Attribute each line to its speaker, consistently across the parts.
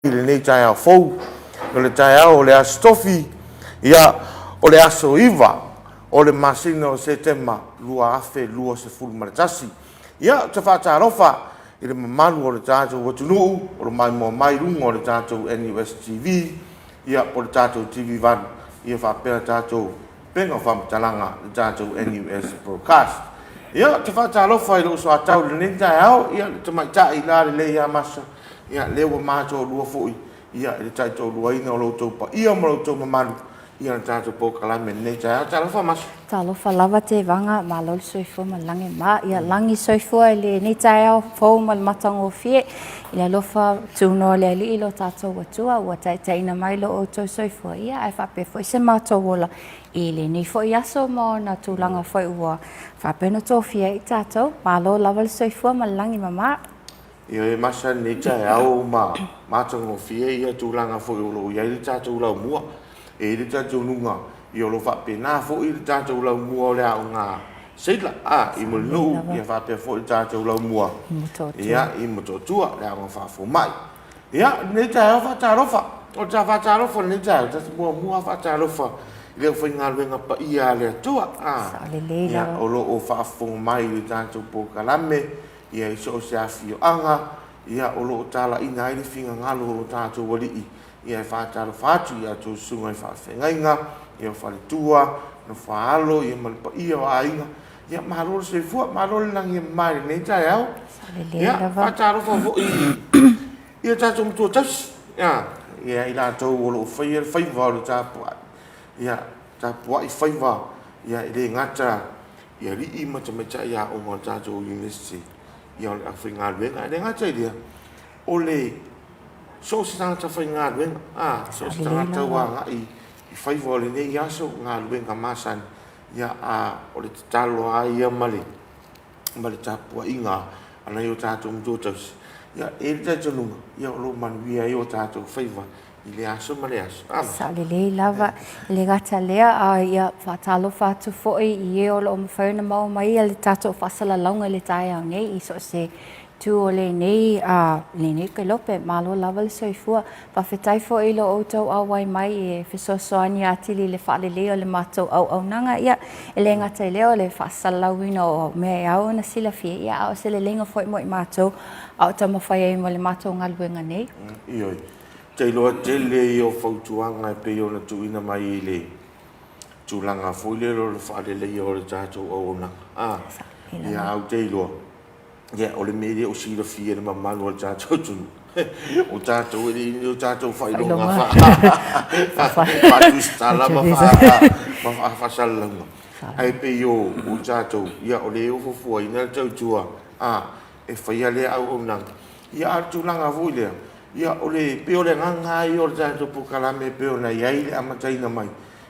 Speaker 1: I lenei taeao fou, o le taeao o le Aso Tofi, ia, o le aso 9 o le masina o Setema 2021. Ia, ou te faatalofa i le mamalu o le tatou atunuu o lo o maimoa mai i luga o le tatou NUS TV, ia, po o le tatou TV8, ia faapea le tatou upega o faamatalaga, le tatou NUS Broadcast. Ia, ou te faatalofa i lou soatau i lenei taeao, ia, le tamaitai lalelei ia Masa, Ia, lea ua matoalua foi, ia, i le taitoaluaina o lo outou paia ma lo outou mamalu, ia, le tatou polokalame i lenei taeao. Talofa Masa.
Speaker 2: Talofa lava Tevaga, malo le soifua ma le lagi e mama. Ia lagi soifua i lenei taeao fou ma le matagofie, i le alofa tunoa o le Alii lo tatou Atua ua taitaiina mai lo outou soifua, ia ae faapea foi se matou ola i lenei foi aso ma ona tulaga foi ua faapea ona tofia ai i tatou. Malo lava le soifua ma le lagi e mama.
Speaker 1: Ioe masa lenei taeao ma matagofie ia tulaga foi o lo o i ai le tatou laumua. E i ai le talitonuga ia o lo o faapena foi le tatou laumua o le aoga seila a i Mulinuu ia faapea foi le tatou laumua ia i Motootua le aoga faafomai. Ia lenei taeao faatalofa, o le faatalofa i lenei taeao, tatou muamua faatalofa i le aufaigaluega paia a le Atua a ia o lo o faafofoga mai i le tatou polokalame Ia i so o se afioaga, ia o lo o talaiina ai le finagalo o lo tatou Alii, ia e faatalofa atu i a outou susuga i faafeagaiga, ia o faletua, nofoaalo, ia ma le paia o aiga, ia malo le soifua, malo le lagi e mama i lenei taeao. Ia faatalofa foi i o tatou matua tausi, ia, ia i latou o lo o faia le faiva o le tapuai, ia tapuai faiva, ia e le gata i alii ma tamaitai aoga o le tatou University, ia o le aufaigaluega. E le gata i lea, o le so o se tagata faigaluega, a, so o se tagata ua agai i faiva o lenei aso, galuega masani, ia, a, o le tatalo lava ia ma le, ma le tapuaiga a nai o tatou matua tausi, ia, e i ai le talitonuga, ia o lo o manuia ai o tatou faiva i lea aso ma lea aso.
Speaker 2: Sao lelei lava. E le gata lea, a ia faatalofa atu foi i e o lo o mafai ona maua mai le tatou faasalalauga i le taeao nei i so o se itu o lenei, lenei kelope. Malo lava le soifua. Faafetai foi i lo outou auai mai e fesoasoani atili i le faaleleia o le matou auaunaga. Ia, e le gata i lea o le faasalalauina o mea e ao ona silafia, ia, a o se leleiga foi mo i matou a o taumafai ai ma le matou galuega nei.
Speaker 1: Ioe. Ou te iloa tele ia o fautuaga e pei ona tuuina mai i le tulaga foi lea o le faaleleia o le tatou auaunaga. A, ia ou te iloa, ia o le mea lea o silafia e le mamalu o le tatou atunuu, o tatou e le i ni o tatou faailoga faa-tusitala ma faasalalauga. Ae pei o tatou, ia o lea e fuafuaina le tautua, a, e faia lea auaunaga. Ia a o le tulaga foi lea, ia o le, pei o le agaga lava ia o le tatou polokalame e pei ona i ai le amataina mai,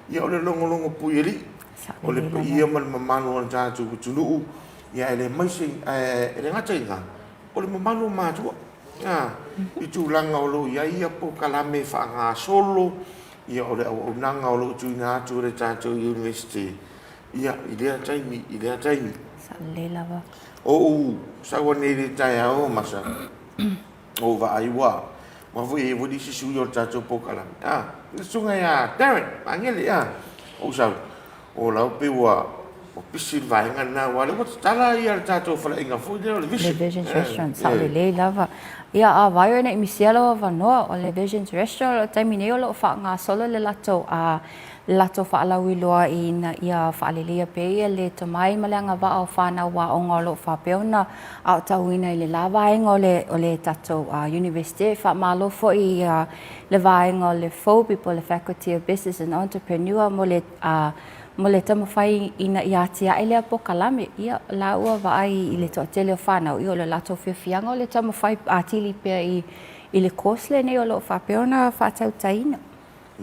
Speaker 1: ia o le logologo puialii, o le paia ma le mamalu o le tatou atunuu, ia ae le maise, ae le gata i lena, o le mamalu o matua, a, i tulaga o lo o i ai polokalame faagasolo, ia o le auaunaga o lo o tuuina atu e le tatou Iunivesite, ia, i lea taimi, i lea taimi.
Speaker 2: Saolelei lava.
Speaker 1: Ou sau anei i le taeao o Masa, ou vaai ua ua foi e foi isi sui o le tatou polokalame. A, le susuga ia Darren Magele, a, ou sau, o lau pei ua ua pisi le vaega lena, aua o lea ua tatala ia le tatou faleaiga foi lea o le Vision.
Speaker 2: Le Visions Restaurant, saolelei lava. Ia, a vaai oe ne i misia lou avanoa, o le Visions Restaurant o le taimi nei o lo o faagasolo le latou a le latou faalauiloa ina ia faaleleia pea le tomai ma le agavaa o fanau aoga o lo o faapea ona aotauina i le la vaega o le o le tatou Universite. Faamalo foi i le vaega o le FOBE po o le Faculty of Business and Entrepreneur mo le mo le taumafai ina ia atiae lea polokalame. Ia, o la ua vaai i le toatele o fanau, ia o le latou fiafiaga o le taumafai atili pea i i le course lenei o lo o faapea ona faatautaina.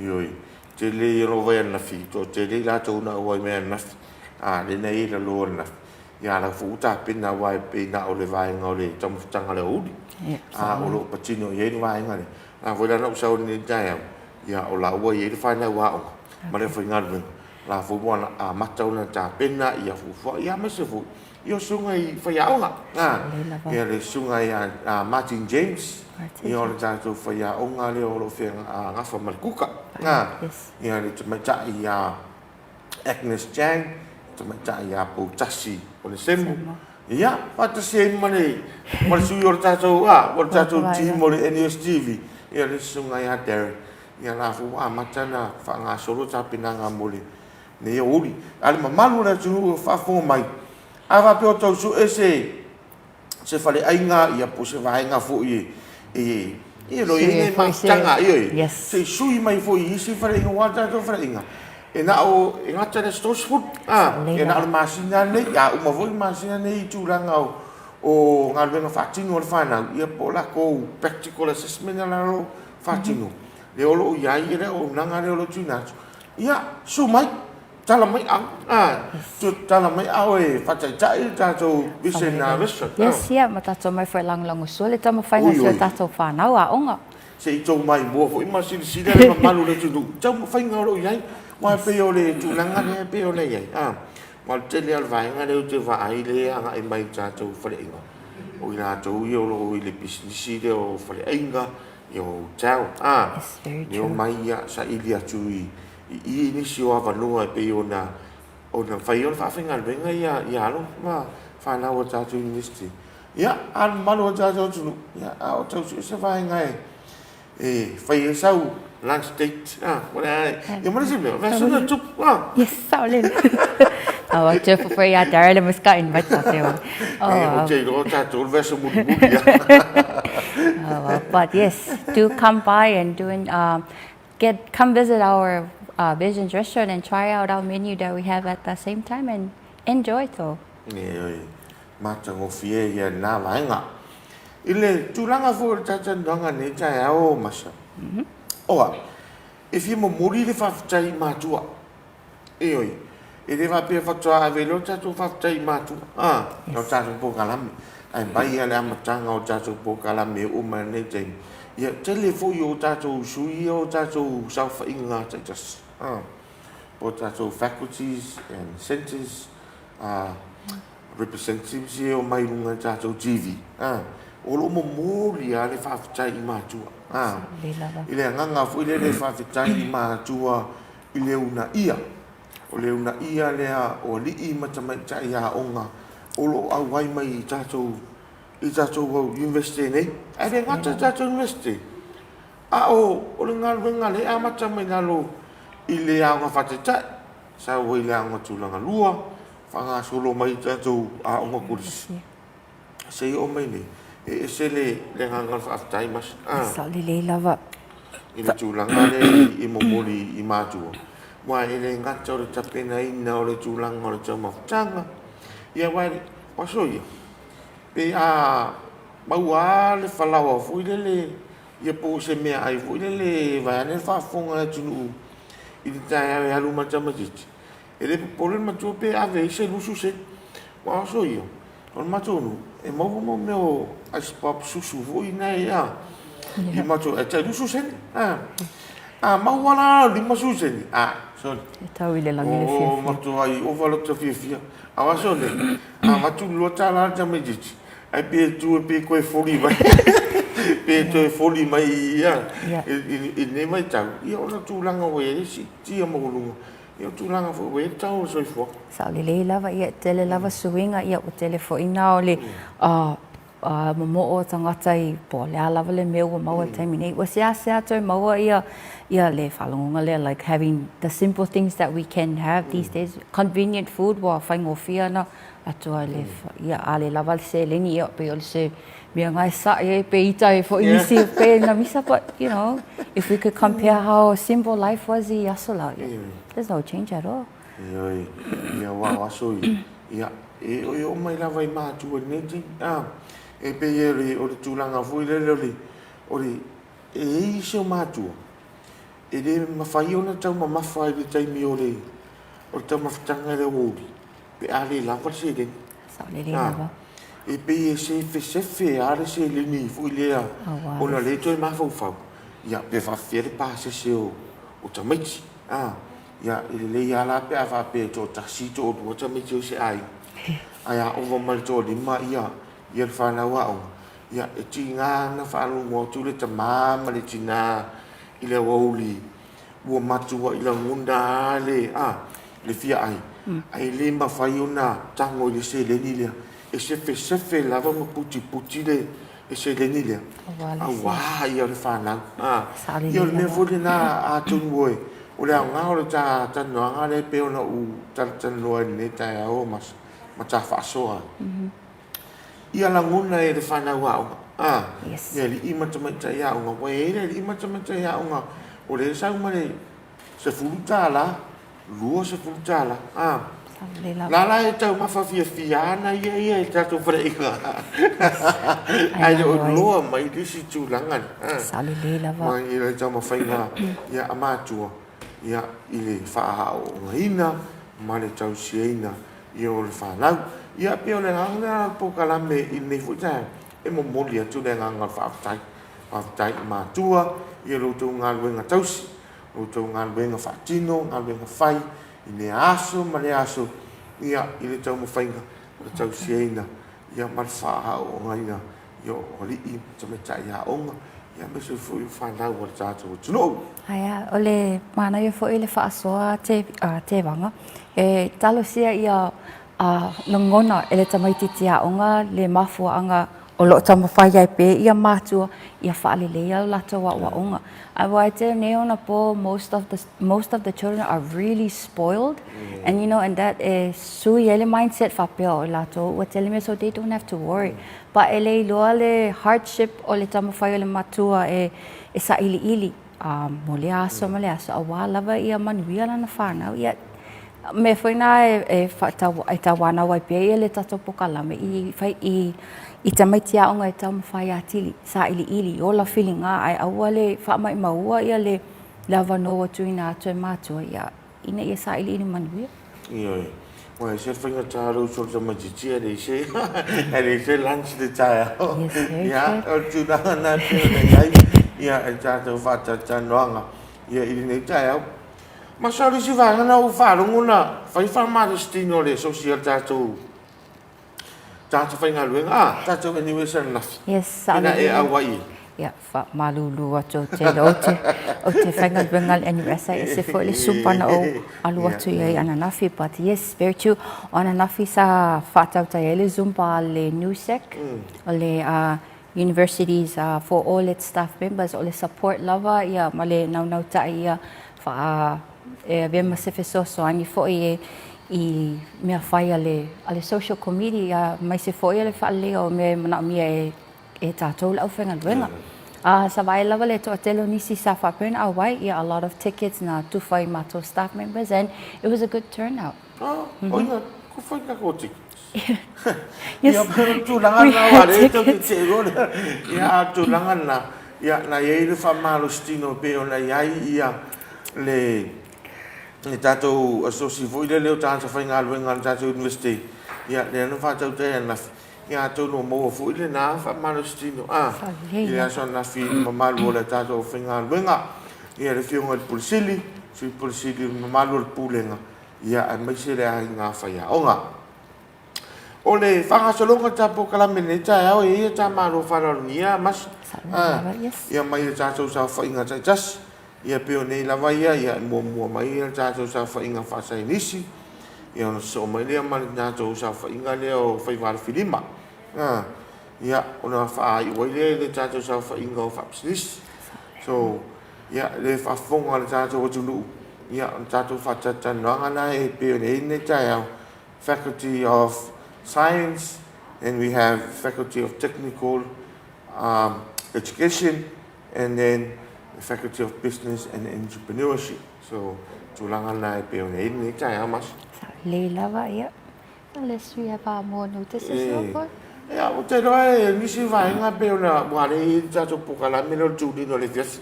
Speaker 1: Ioe, tele ia lou vai ananafi, toatele i latou na auai mai ananafi, a lea na i ai lalo ananafi, ia la foi ua tapena aua e pei na o le vaega o le taumafataga o le aoauli, a o lo o patino i ai le vaega lea. A foi la na ou sau nei i le taeao, ia o la ua i ai le fanau aoga ma le aufaigaluega, o la foi ua amata ona tapena ia fuafuaga, ia aemaise foi Ia o susuga i faiaoga, ia le susuga ia Martin James, ia o le tatou faiaoga lea o lo o gafa ma le kuka, ia le tamaitai ia Agnes Chang, tamaitai ia Poutasi Onesemo, ia faatasi ai ma le ma le sui o le tatou o le tatou team o le NUSTV, ia le susuga ia Darren, ia la foi ua amata ona faagasolo tapenaga mo le nei aoauli. A o le mamalu o le atunuu o faafofoga mai, a faapea o tau sue se se faleaiga ia po o se vaega foi e e lo i ai nai mafutaga ioe, se i sui mai foi i isi faleaiga aua o le tatou faleaiga e na o e gata i le aso 30 e na o le masina lenei, a uma foi le masina lenei i tulaga o galuega faatino a le fanau ia po o latou practical assessment a la faatino lea o lo o i ai le auaunaga lea o lo o tuuina atu. Ia, susu mai, tala mai au, tala mai au e faataitai le tatou Vision Restaurant.
Speaker 2: Yes, ia, ma tatou omai foi e lagolagosua le taumafaiga a si o tatou fanau aoga.
Speaker 1: Se i tou maimoa foi ma silasila le mamalu o le atunuu i taumafaiga o lo o i ai, aua e pei o le tulaga lea e pei ona i ai, aua o le tele lava o le vaega lea ou te vaai lea e agai mai i le tatou faleaiga, o i latou ia o lo o i le pisinisi lea o faleaiga, i hotel, a, e omai ia saili atu i i nisi o avanoa e pei ona ona fai ai o le faafaigaluega ia ia alo ma fanau a tatou University. Ia, a le mamalu o le tatou atunuu, ia, a o tau sue se vaega e e fai ai sau lunch date, a, o le a, ia ma le isi mea, o vaiaso nei o tupu, a.
Speaker 2: Yes, saolele. Aua, te fofo ia Darryl le musika invite tātou.
Speaker 1: Oh, o te iloa tātou le vaiaso mulimuli.
Speaker 2: Oh, but yes, do come by and do get come visit our Visions restaurant and try out our menu that we have at the same time and enjoy though.
Speaker 1: E, matagofie ia nā vaega. I le tulaga foi o le talatalanoaga nei taeao o Masa, oa, e fia momoli le faafetai i matua. Ioe, e le faapea faatoa ave loa le tatou faafetai i matua, a, o le tatou polokalame, ae mai lava i le amataga o le tatou polokalame e oo mai i lenei taimi, ia, tele foi o tatou sui ia o tatou saofaiga taitasi, a, po o tatou faculties and centres, a, representatives ia e omai i luga i le tatou TV, a, o lo o momoli lava le faafetai i matua, a, i le agaga foi lele e faafetai i matua i le uunaia, o le uunaia lea o alii ma tamaitai aoga o lo o auai mai i tatou i tatou University nei. Ae le gata i tatou University, a o o le galuega lea e amata mai lalo i le aoga faataitai, sau ai i le aoga tulaga lua, faagasolo mai i tatou aoga kolisi. Se i oo mai nei, e ese le agaga o le faafetai Masa.
Speaker 2: Ah. Sao lelei lava.
Speaker 1: I le tulaga lea i momoli i matua. Aua e le gata o le tapenaina o le tulaga o le taumafataga. Ia aua o aso ia, pe a maua lava le falaoa foi lele, ia po o se meaai foi lele vaeane le faafofoga a le atunuu i le taeao e alu ma le tamaitiiti, e le popole le matua pe ave ai se 20 sene. Aua o aso ia, O le matou nuu, e maua mo mea o ice pop susu foi nei a. I matou, e tai 20 sene. A, a maua la 50 sene. A, sorry.
Speaker 2: E tau i le lagi le fiafia.
Speaker 1: O matou ai ova lo te fiafia. A o aso nei, a avatu le $2 le tamaitiiti, ai pe tu e pe toe foli mai. Pe toe foli mai ia, i lenei vaitau. Ia o le tulaga ua i ai le siitia maualuga. Ia o tulaga foi ua i ai le tau o le soifuaga.
Speaker 2: Sao lelei lava, ia e tele lava suiga, ia ua tele foi ina o le momoo o tagata i po o le a lava le mea ua maua i le taimi nei. Ua seasea toe maua ia ia le faalogoga lea like having the simple things that we can have these days, convenient food ua faigofie ona atu ai le, ia a le lava le seleni ia pei o se mea na e saʻi ai pe ita ai foi nisi pe na misa but you know if we could compare how simple life was i aso la there's no change at all.
Speaker 1: Ioe, ia aua o aso ia, ia, e e oo mai lava i matua i lenei taimi, a, e pei o le, o le tulaga foi lele o le, o le, e i ai isi o matua, e le mafai ona taumamafa i le taimi o le, o le taumafataga i le aoauli, pe a le lava le seleni.
Speaker 2: Sao lelei lava.
Speaker 1: E pei e sefesefe lava le seleni foi lea ona lea e toe mafaufau, ia pe faapefea le pasese o tamaiti. Ia, e lelei lava la pe a faapea e toatasi, toalua tamaiti o se aiga. Ae a ova ma le toalima ia ia le fanau aoga, ia e tiga ona faalogo atu le tama ma le tina i le aoauli ua matuai lagona lava le a le fia ai, ae le mafai ona tago i le seleni lea. E sefesefe lava ma putiputi le seleni lea aua ia le fanau. Ia o le mea foi lena atonu o le aoga o le ta talanoaga lea e pei ona ou talatalanoa i lenei taeao ma ta faasoa ai. Ia lagona e le fanau aoga, i alii ma tamaitai aoga, ua i ai le alii ma tamaitai aoga o lea e sau ma le $10, $20, a. La la e taumafa fiafia ana ia ia i le tatou faleaiga, ae le o iloa mai le isi tulaga lea.
Speaker 2: Sao lelei lava.
Speaker 1: Ma i le taumafaiga a matua i le faaaoogaina ma le tausiaina o le fanau. Ia pei o le agaga lena o le polokalame i lenei foi taeao, e momoli atu le agaga o le faafetai. Faafetai i matua i lo outou galuega tausi, lo outou galuega faatino, galuega fai i lea aso ma lea aso, ia, i le taumafaiga o le tausiaina ia ma le faaaoogaina o alii ma tamaitai aoga, ia aemaise foi o fanau a le tatou atunuu.
Speaker 2: Ae o le manaia foi le faasoa Tevaga, e talosia ia lagona e le tamaitiiti aoga le mafuaaga o lo o taumafai ai pea ia matua ia faaleleia lo latou aoaoga. Aua e tele nei ona po most of the children are really spoiled and you know and that e sui ai le mindset faapea o i latou ua tele mea so they don't have to worry. But e le iloa le hardship o le taumafai o le matua e sailiili mo lea aso ma lea aso aua lava ia manuia lana fanau. Ia, mea foi na e tauanau ai pea le tatou polokalame i fai i tamaiti aoga e taumafai atili, sailiili, ola filiga ae aua le faamaimaua ia le avanoa ua tuuina atu e matua ia ina ia sailiili manuia.
Speaker 1: Ioe. Ua ese le faigata o le uso o le tamaitiiti ae leai se ae leai se lunch i le taeao.
Speaker 2: Yes, very
Speaker 1: Ia,
Speaker 2: true.
Speaker 1: o le tulaga lena e pei ona i ai ia le tatou faatalatalanoaga ia i lenei taeao. Masalo o le isi vaega lena ua ou faalogo na fai faamalositino a le asosi a le tatou tagata faigaluega, a, tatou NUS ananafi.
Speaker 2: Yes, sao
Speaker 1: Pena e
Speaker 2: lelei.
Speaker 1: auai i ai.
Speaker 2: Ia, faamalulu atu ou te iloa ou te faigaluega i le NUS ae ese foi le supa na ou alu atu i ai ananafi. But yes, very true. O ananafi sa faatautai ai le Zumba a le NUSEC, o le Universities for all its staff members, o le support lava ia ma le naunautai ia faa e avea ma se fesoasoani foi e i mea fai a le social committee aemaise foi o le faaleleia o mea e manaomia e tatou le aufaigaluega. Sa vaai lava le toatele o nisi sa faapea ona auai, ia a lot of tickets na tufa i matou staff members and it was a good turnout.
Speaker 1: Oh, o ia, tufa i tatou tickets.
Speaker 2: Yes.
Speaker 1: Ia, pero tulaga
Speaker 2: We
Speaker 1: na,
Speaker 2: had
Speaker 1: aua lea tou te
Speaker 2: tickets.
Speaker 1: te iloa lea. Ia, a o tulaga na, ia, na i ai le faamalositino e pei ona i ai ia le le tatou asosi foi lele o tagata faigaluega a le tatou University, ia, lea na faatautai ananafi. Ia atonu ua maua foi lena faamalositino a i le aso ananafi i le mamalu o le tatou aufaigaluega, ia le Afioga i le Pule Sili, Sui Pule Sili, le mamalu o le Pulega, ia aemaise le aiga faiaoga. O le faagasologa o le tatou polokalame i lenei taeao, e i ai ta malo faaaloalogia Masa, ia mai le tatou saofaiga taitasi, ia pei o nei lava ia, ia e muamua mai le tatou saofaiga faasaienisi, ia ona sosoo mai lea ma le tatou saofaiga lea o Faivalafilima, ia ona faaiu ai lea i le tatou saofaiga o Faapisinisi. So, ia le faafofoga a le tatou atunuu, ia o le tatou faatalatalanoaga lena e pei ona i ai lenei taeao, Faculty of Science and we have Faculty of Technical Education and then the Faculty of Business and Entrepreneurship. So, tulaga lena e pei ona i ai lenei taeao, Masa.
Speaker 2: Sao lelei lava, ia. Unless we have more notices, no, Paul?
Speaker 1: Ia, ou te iloa e nisi vaega pei ona ua le i ai le tatou polokalame lea o le tulino i le afiafi.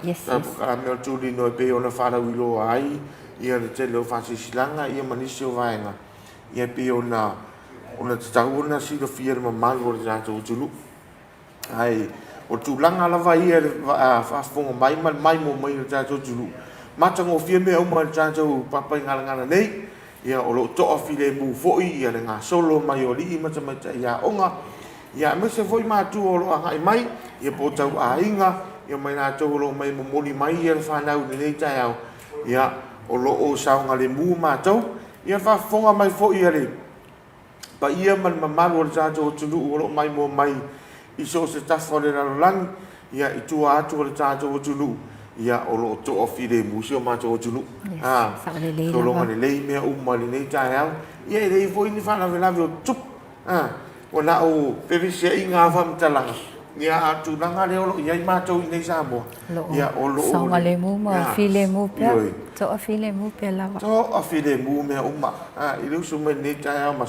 Speaker 2: Yes,
Speaker 1: Tatou
Speaker 2: yes.
Speaker 1: polokalame o le tulino e pei ona faalauiloa ai ia le tele o faasilasilaga ia ma nisi o vaega ia e pei ona ona tatau ona silafia e le mamalu o le tatou atunuu. Ae o le tulaga lava ia i le faafofoga mai ma le maimoa mai o le tatou atunuu, matagofie mea uma i le tatou Papaigalagala nei. Ia, o lo o toafilemu foi ia le gasolo mai o alii ma tamaitai aoga, ia aemaise foi matua o lo o agai mai, ia po o tauaiga, ia ma i latou o lo o omai e momoli mai ia le fanau i lenei taeao, ia o lo o saogalemu matou. Ia faafofoga mai foi a le paia ma le mamalu o le tatou atunuu o lo o maimoa mai i so o se tafa o le lalolagi, ia i tua atu o le tatou atunuu, ia o lo o toafilemu si o matou atunuu.
Speaker 2: Yes,
Speaker 1: Ah,
Speaker 2: sao lelei
Speaker 1: sologa
Speaker 2: lava.
Speaker 1: lelei mea uma i lenei taeao. Ia e leai foi ni faalavelave o tutupu. Ah, ua na o fevesiaiga lava faamatalaga, ia a o le tulaga lea o lo o i ai matou i inei i Samoa,
Speaker 2: Lo o
Speaker 1: ia o lo o
Speaker 2: saogalemu ma
Speaker 1: ia,
Speaker 2: filemu pea.
Speaker 1: ioe.
Speaker 2: Toafilemu pea lava.
Speaker 1: Toafilemu mea uma. Ah, i le usu mai i lenei taeao ma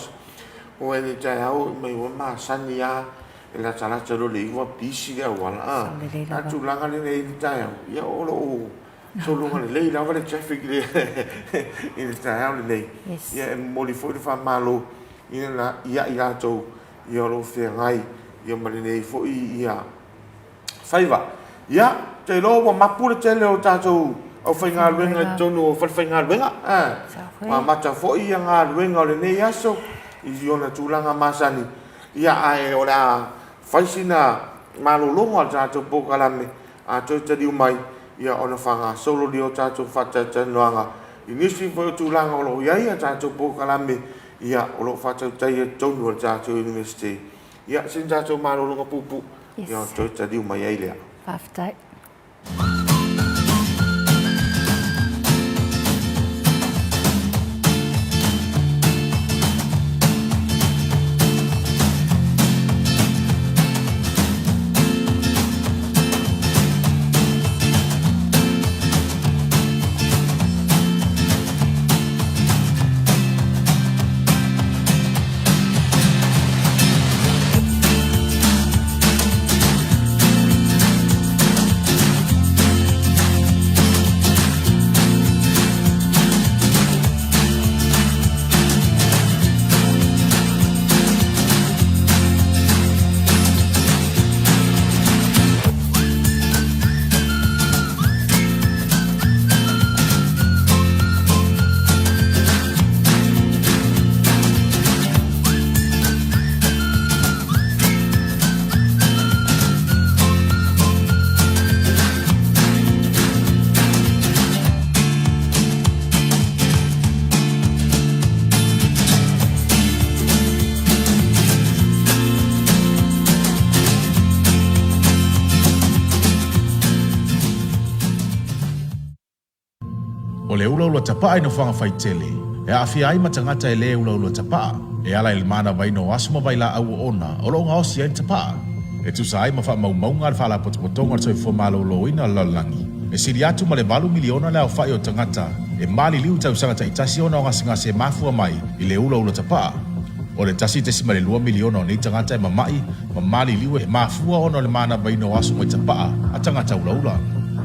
Speaker 1: o ai lenei taeao mai ua masani lava e latalata loa i le 9 pisi le auala. Ah,
Speaker 2: Sao lelei
Speaker 1: a
Speaker 2: lava.
Speaker 1: tulaga lenei i le taeao, ia o lo o sologa lelei lava le traffic i le i le taeao lenei.
Speaker 2: Yes.
Speaker 1: Ia e momoli foi le faamalo ia i latou ia o lo o feagai ia ma lenei foi ia faiva. Ia, ou te iloa ua mapu le tele o tatou aufaigaluega i totonu o falefaigaluega. Ua amata foi ia galuega o lenei aso i ona tulaga masani. Ia, ae o le a fai sina malologa o le tatou polokalame a toe taliu mai, ia ona faagasolo lea o tatou faatalatalanoaga i nisi foi o tulaga o lo o i ai a tatou polokalame ia o lo o faatautaia i totonu o le tatou Iunivesite. Ia, sina tatou malologa puupuu, ia ona toe taliu mai ai lea.
Speaker 2: Faafetai.
Speaker 3: O le ulaula tapaa i nofoaga faitele, e aafia ai ma tagata e lē ulaula tapaa, e ala i le manavaina o aso ma vailaau oona o lo o gaosi ai le tapaa. E tusa ai ma faamaumauga a le Faalapotopotoga o le Soifua Maloloina o le Lalolagi, e sili atu ma le valu miliona le aofai o tagata e maliliu i tausaga taitasi ona o gasegase e mafua mai i le ulaula tapaa. O le 1.2 miliona o nei tagata e mama'i ma maliliu e mafua ona o le manavaina o aso mai tapaa a tagata ulaula.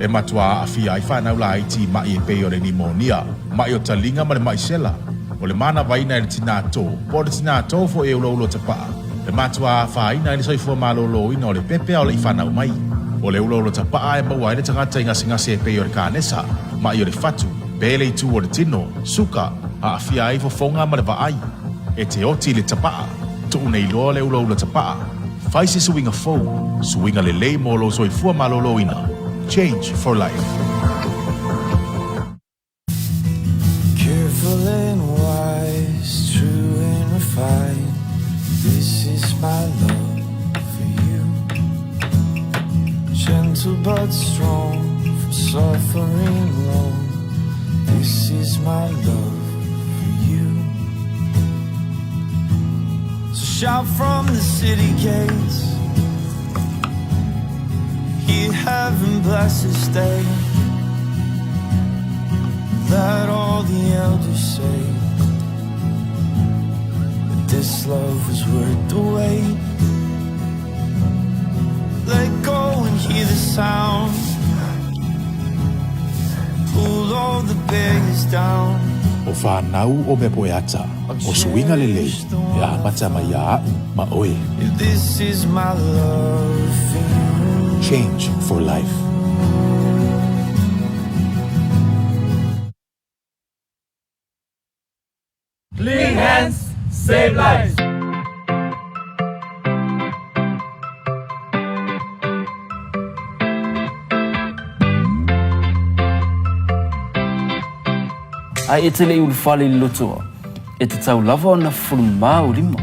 Speaker 3: E matuā aafia ai fanau laiti i ma'i e pei o le nimonia, ma'i o taliga ma le ma'i sela. O le manavaina e le tinā tō, po o le tinā tō foi e ulaula tapaa, e matuā afaina ai le soifua malōlōina o le pepe a o leʻi fanau mai. O le ulaula tapaa e maua ai le tagata i gasegase e pei o le kanesa, ma'i o le fatu, pele i itu o le tino, suka, aafia ai fofoga ma le vaai. E te oti i le tapaa, tuu nei loa le ulaula tapaa. Fai se suiga fou, suiga lelei mo lou soifua malōlōina. Change for life.
Speaker 4: Careful and wise, true and refined. This is my love for you. Gentle but strong, from suffering long. This is my love for you. So shout from the city gates. Hear heaven bless this day. Let all the elders say that this love was worth the wait. Let go and hear the sound. Pull all the barriers down.
Speaker 3: O fanau o mea poeata, o suiga lelei, e amata mai iā aʻu ma oe.
Speaker 4: This is my love for you.
Speaker 3: Change for life.
Speaker 5: Save lives!
Speaker 6: Ae e te le i ulufale i le lotoa, e tatau lava ona fufulu mamā ou lima.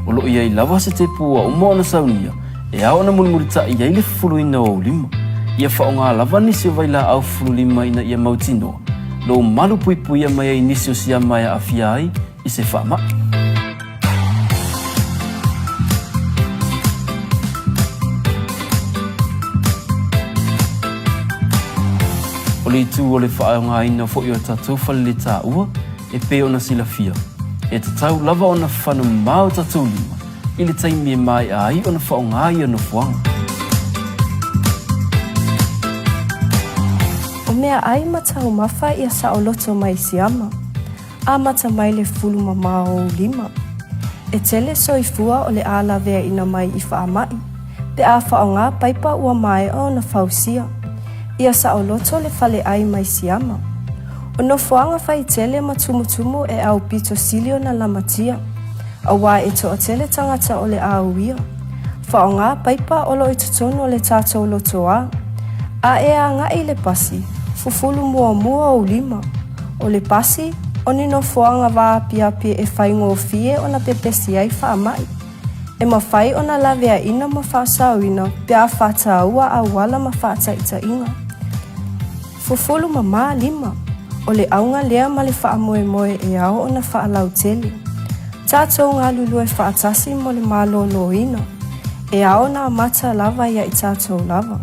Speaker 6: O lo o i ai lava se tepu ua uma ona saunia e ao ona mulimulitaʻi ai le fufuluina o ou lima. Ia faaaoga lava nisi o vailaau fufulu lima ina ia mautinoa lou malu puipuia mai ai nisi o siama e aafia ai i se faamai. O le itu o le faaaogaina foi o tatou faleletaua e pei ona silafia, e tatau lava ona fafana mamao o tatou lima i le taimi e maea ai ona faaaoga ia nofoaga.
Speaker 7: O meaai ma taumafa ia saoloto mai siama. Amata mai le fulu mamao o ou lima. E tele soifua o le a laveaina mai i faamai, pe a faaaoga paipa ua maea ona fausia. Ia saoloto le faleai mai siama. O nofoaga faitele ma tumutumu e aupito sili ona lamatia, auā e toatele tagata o le a uia. Faaaoga paipa o lo o i totonu o le tatou lotoa. A e agai i le pasi, fufulu muamua ou lima. O le pasi, o ni nofoaga vaapiapi e faigofie ona pepesi ai faamai. E mafai ona laveaina ma faasaoina pe a faataua auala ma faataitaiga. Fufulu mamā lima, o le auga lea ma le faamoemoe e ao ona faalautele. Tatou galulue faatasi mo le malōlōina, e ao ona amata lava ia i tatou lava.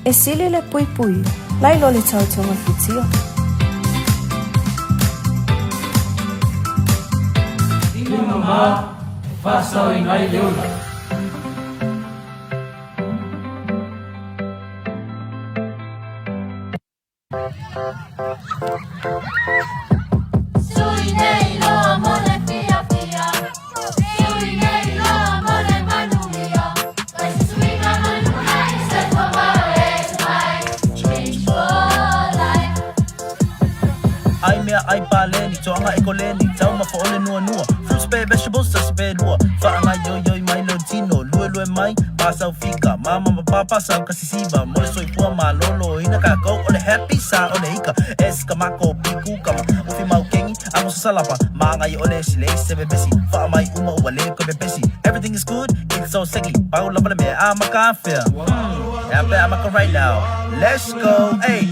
Speaker 7: E sili le puipuia, nai lo le tau togafitia.
Speaker 5: Lima mamā e faasaoina ai le ola.
Speaker 8: Ai mea ai paleni, toaga e koleni, taumafa o le nuanua, fruits pe vegetables tasi pe lua, faagaioioi mai lou tino, luelue mai, pasau fika, mama ma papa sau kasisiva, mo le soifua malōlōina kākou o le happy sa o le ika, S ka mako, P kukama, ufi mau kengi, amusa salapa, magai o le silei se pepesi, faamai uma ua le koe pepesi, everything is good, it's so sexy, pau lava le mea a maka afea, hmm, ea pe a maka right now, let's go, ay.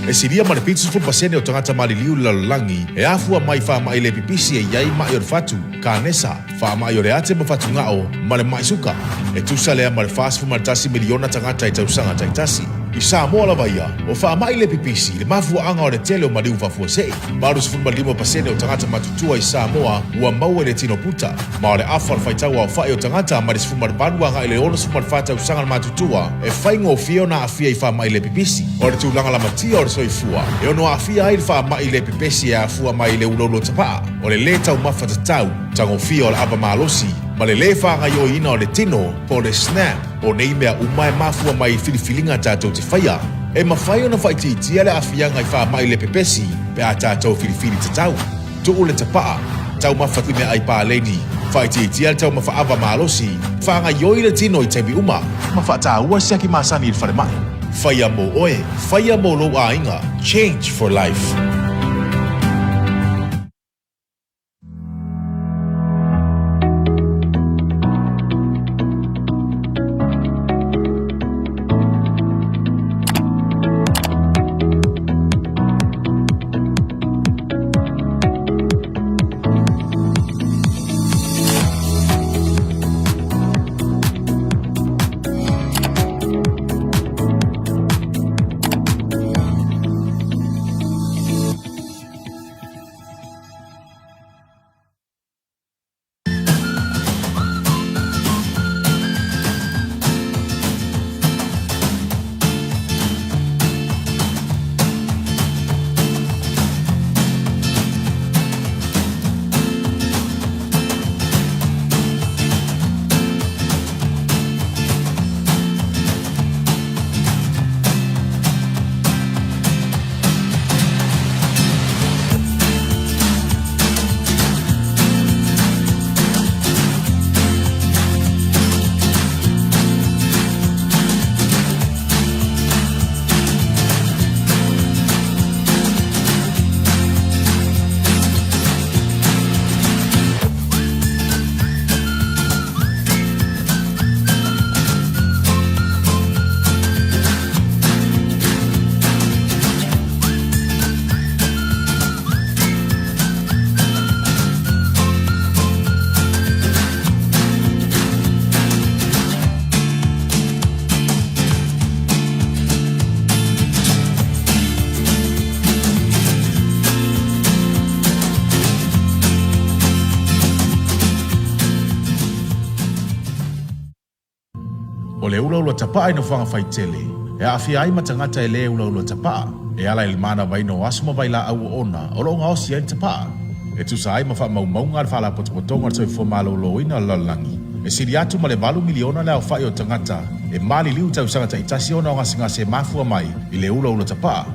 Speaker 3: E silia ma le 70% o tagata maliliu i le lalolagi e afua mai i faamai le pipisi e i ai maʻi o le fatu, kanesa, faamai o le ate ma fatugao, ma le maʻi suka. E tusa lea ma le 41 miliona tagata i tausaga taitasi. I Samoa lava ia, o faamai le pipisi le mafuaaga o le tele o maliu faafuasei. 85% o tagata matutua i Samoa ua maua i le tino puta, ma o le afa o le faitau aofai o tagata mai le 18 agai i le 64 tausaga le matutua e faigofie ona aafia i faamai le pipisi. O le tulaga lamatia o le soifua e ono aafia ai le faamai le pepesi e afua mai i le uloulou tapaa, o le lē taumafa tatau, tagofia o le ava malosi, ma le lē faagaioiina o le tino, po o le SNAP. O nei mea uma e mafua mai i filifiliga tatou te faia. E mafai ona faaitiitia le aafiaga i faamai le pepesi pe a tatou filifili tatau. Tuu le tapaa, taumafa i meaai paleni, faaitiitia le taumafa ava malosi, faagaioi le tino i taimi uma, ma faataua siaki masani i le falemai. Faia mo oe, faia mo lou aiga, change for life. ulaula tapaa i nofoaga faitele, e aafia ai ma tagata e lē ulaula tapaa, e ala i le manavaina o aso ma vailaau oona o lo o gaosi ai le tapaa. E tusa ai ma faamaumauga a le Faalapotopotoga o le Soifua Maloloina o le Lalolagi, e sili atu ma le 8 miliona le aofai o tagata e maliliu i tausaga taitasi ona o gasegase e mafua mai i le ulaula tapaa.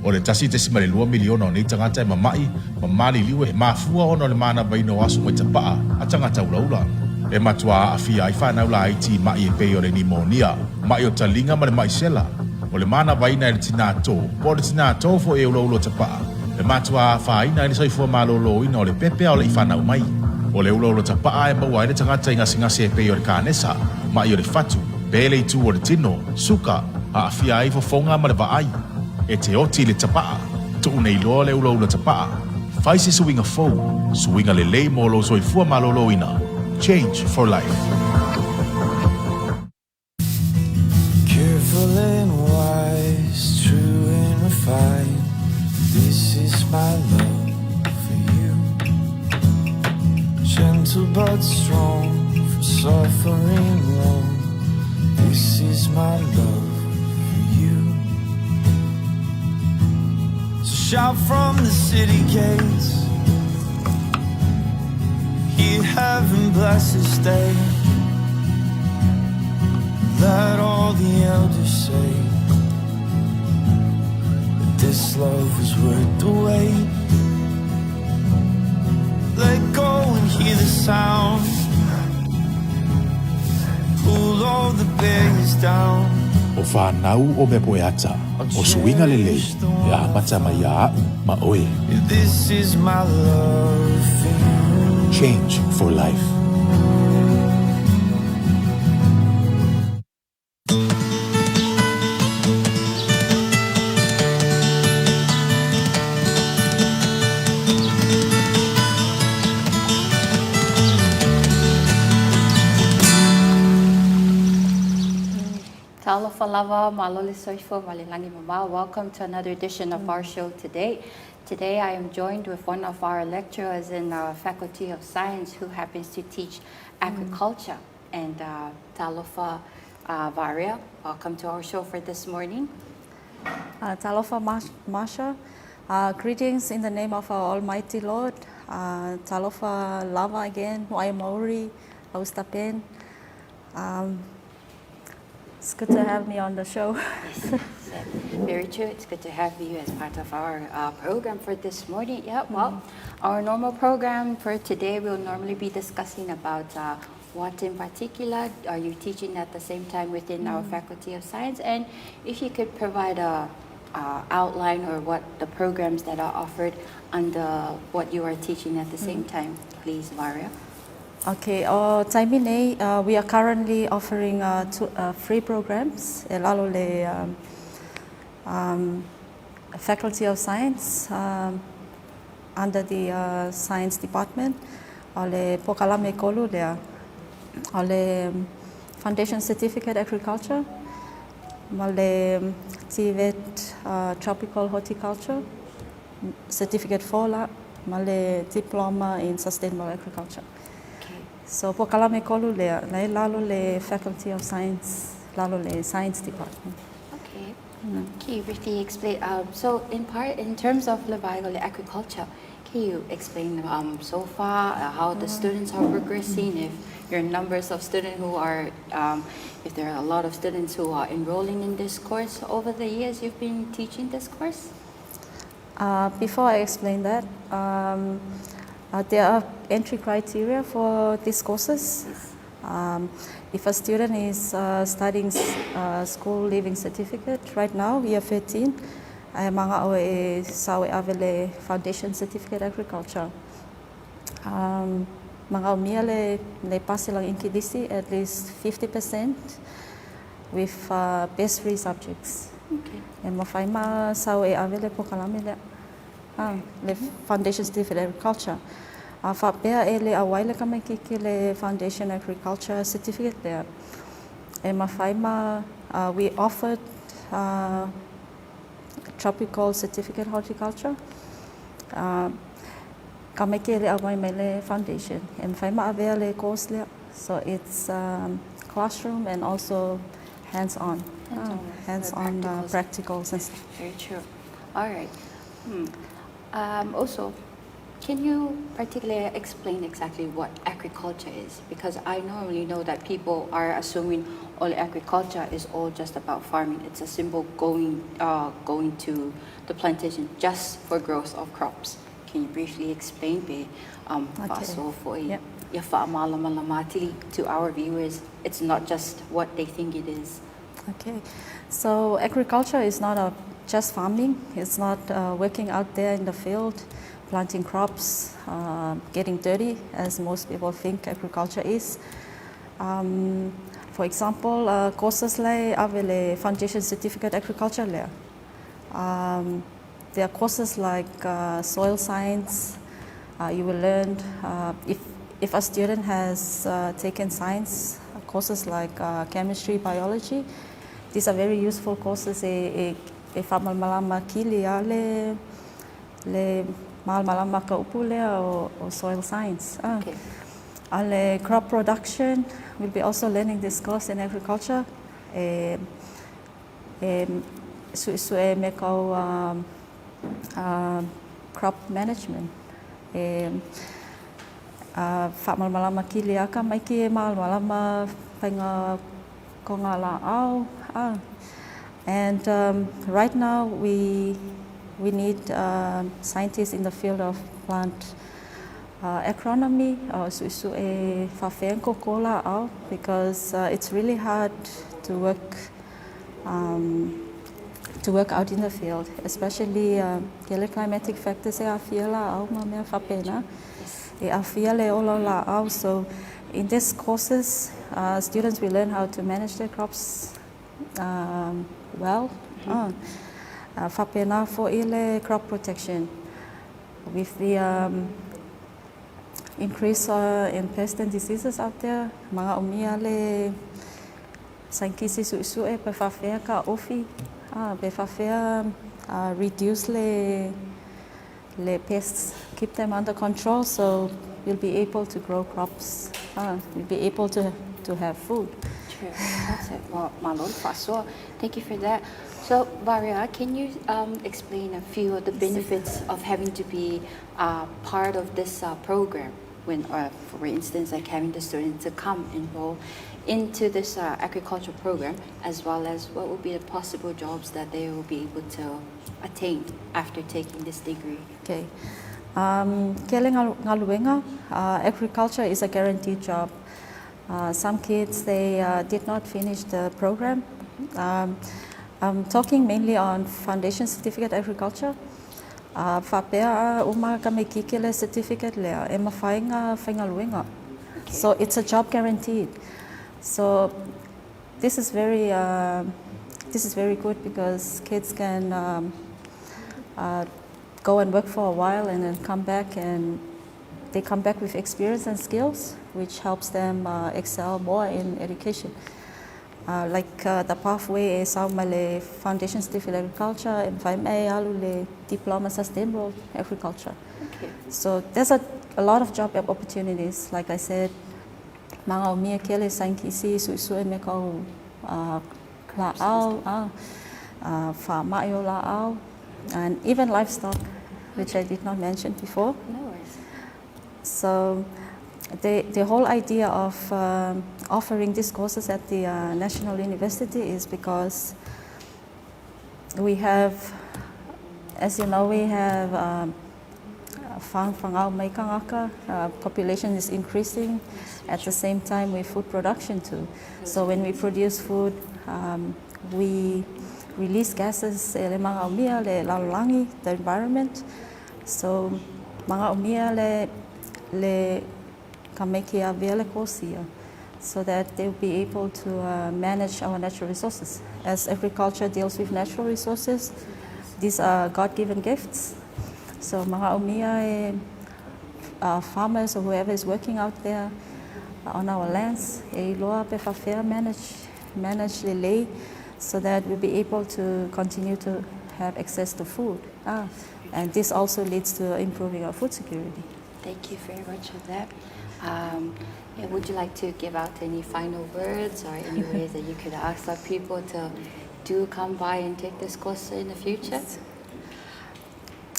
Speaker 3: O le 1.2 miliona o nei tagata e mama'i ma maliliu e mafua ona o le manavaina o aso mai tapaa a tagata ulaula. E matuā aafia ai fanau laiti i ma'i e pei o le nimonia, ma'i o taliga ma le ma'i sela. O le manavaina e le tinā tō, po o le tinā tō foi e ulaula tapaa, e matuā afaina ai le soifua malōlōina o le pepe a o leʻi fanau mai. O le ulaula tapaa e maua ai le tagata i gasegase e pei o le kanesa, maʻi o le fatu, pele i tū o le tino, suka, aafia ai fofoga ma le vaai. E te oti i le tapaa, tuu nei loa le ulaula tapaa. Fai se suiga fou, suiga lelei mo lou soifua malōlōina. Change for life.
Speaker 4: Careful and wise, true and refined. This is my love for you. Gentle but strong, from suffering long. This is my love for you. So shout from the city gates. Hear heaven bless this day. Let all the elders say that this love was worth the wait. Let go and hear the sound. Pull all the barriers down.
Speaker 3: O fanau o mea poe ata, o suiga lelei, e amata mai iā aʻu ma oe.
Speaker 4: This is my love for you.
Speaker 3: Change for life.
Speaker 2: Talofa lava, malo le soifua ma le lagi mamao. Welcome to another edition of our show today. Today I am joined with one of our lecturers in our Faculty of Science who happens to teach agriculture. And talofa Varia, welcome to our show for this morning.
Speaker 9: Talofa Marsha. Greetings in the name of our Almighty Lord. Talofa lava again, Wai Maori, Austapen. It's good to have me on the show.
Speaker 2: Yes, very true. It's good to have you as part of our program for this morning. Yeah, well, our normal program for today, we'll normally be discussing about what in particular are you teaching at the same time within our Faculty of Science, and if you could provide a outline or what the programs that are offered under what you are teaching at the same time, please, Varia.
Speaker 9: Okay, taimi nei, we are currently offering two, free programs e lalo le Faculty of Science under the Science Department. O le polokalame tolu lea. O le Foundation Certificate Agriculture, ma le TVET Tropical Horticulture, Certificate 4 la, ma le Diploma in Sustainable Agriculture. So polokalame tolu lea, la e lalo le Faculty of Science, lalo le Science Department.
Speaker 2: Okay. Can you briefly explain? So, in part, in terms of le vaega agriculture, can you explain so far how the students are progressing? If your numbers of students who are, if there are a lot of students who are enrolling in this course over the years you've been teaching this course?
Speaker 9: Before I explain that, there are entry criteria for these courses. If a student is studying school leaving certificate right now, year 13, e maga'o e sao e ave le Foundation Certificate Agriculture. Maga'omia le pasi lana Ikilisi at least 50% with best three subjects. E mafai ma sao e ave le polokalame lea. Ah, le Foundation Certificate Agriculture. A faapea e le auai le tamaititi le Foundation Agriculture Certificate lea. E mafai ma we offered Tropical Certificate Horticulture. Tamaiti e le auai mai le Foundation. E mafai ma avea le course lea. So it's classroom and also Hands-on.
Speaker 2: Hands-on.
Speaker 9: Hands-on practicals and stuff.
Speaker 2: Very true. All right. Also, can you particularly explain exactly what agriculture is? Because I normally know that people are assuming all agriculture is all just about farming. It's a simple going to the plantation just for growth of crops. Can you briefly explain pe faasoa foi ia faamalamalama atili to our viewers? It's not just what they think it is.
Speaker 9: Okay. So agriculture is not just farming. It's not working out there in the field, planting crops, getting dirty, as most people think agriculture is. For example, courses like ave le Foundation Certificate Agriculture lea. There are courses like soil science. You will learn if a student has taken science courses like chemistry, biology. These are very useful courses e faamalamalama kili a le malamalama ka upu lea o soil science. A le crop production, we'll be also learning this course in agriculture. E suesue mea kau crop management. E faamalamalama kili a ka maiki e malamalama faiga koga laau. And right now we need scientists in the field of plant agronomy, suesue faafea koko laau, because it's really hard to work out in the field, especially kele climatic factors e aafia laau ma mea faapena. E aafia le ola o laau. So in these courses, students will learn how to manage their crops well. Faapena foi le crop protection. With the increase in pests and diseases out there, manaomia le sainkisi suesue pe faafea taofi, pe faafea reduce le pests, keep them under control so we'll be able to grow crops, we'll be able to have food.
Speaker 2: True. That's it. Well, malo faasoa. Thank you for that. So, Varia, can you explain a few of the benefits of having to be part of this program? When, for instance, like having the students to come enroll into this agriculture program, as well as what will be the possible jobs that they will be able to attain after taking this degree?
Speaker 9: Okay. Kele galuega, agriculture is a guaranteed job. Some kids, they did not finish the program. I'm talking mainly on Foundation Certificate Agriculture. Faapea uma tamaititi le certificate lea, e mafai ona faigaluega. So it's a job guaranteed. So this is very good because kids can go and work for a while and then come back, and they come back with experience and skills, which helps them excel more in education. Like the pathway e sau mai le Foundation Certificate Agriculture e mafai mai alu le Diploma Sustainable Agriculture. So there's a lot of job opportunities. Like I said, manaomia kele sainkisi suesue mea kau laau, faamai o laau, and even livestock, which I did not mention before.
Speaker 2: No worries.
Speaker 9: So the whole idea of offering these courses at the National University is because we have, as you know, we have fa'agafagau mai tagata, population is increasing. At the same time, with food production too. So when we produce food, we release gases e le manaomia le lalolagi, the environment. So manaomia le tamaiti avea le kosi ia, so that they'll be able to manage our natural resources. As agriculture deals with natural resources, these are God-given gifts. So manaomia e farmers or whoever is working out there on our lands, e iloa pe faafea manage lelei so that we'll be able to continue to have access to food. And this also leads to improving our food security.
Speaker 2: Thank you very much for that. Um, yeah, would you like to give out any final words or any ways that you could ask our people to do come by and take this course in the future?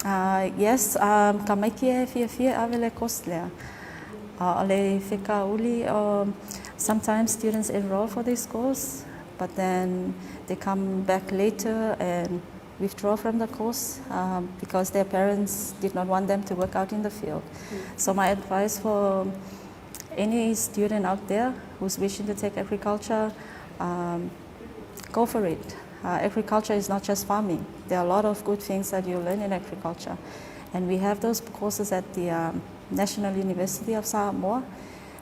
Speaker 9: Uh, yes, um, ka maiki e fiafia ave le course lea. Uh, o le fekauli, um, sometimes students enroll for this course, but then they come back later and withdraw from the course um, because their parents did not want them to work out in the field. Mm. So my advice for any student out there who's wishing to take agriculture, um, go for it. Uh, agriculture is not just farming. There are a lot of good things that you learn in agriculture. And we have those courses at the um, National University of Samoa.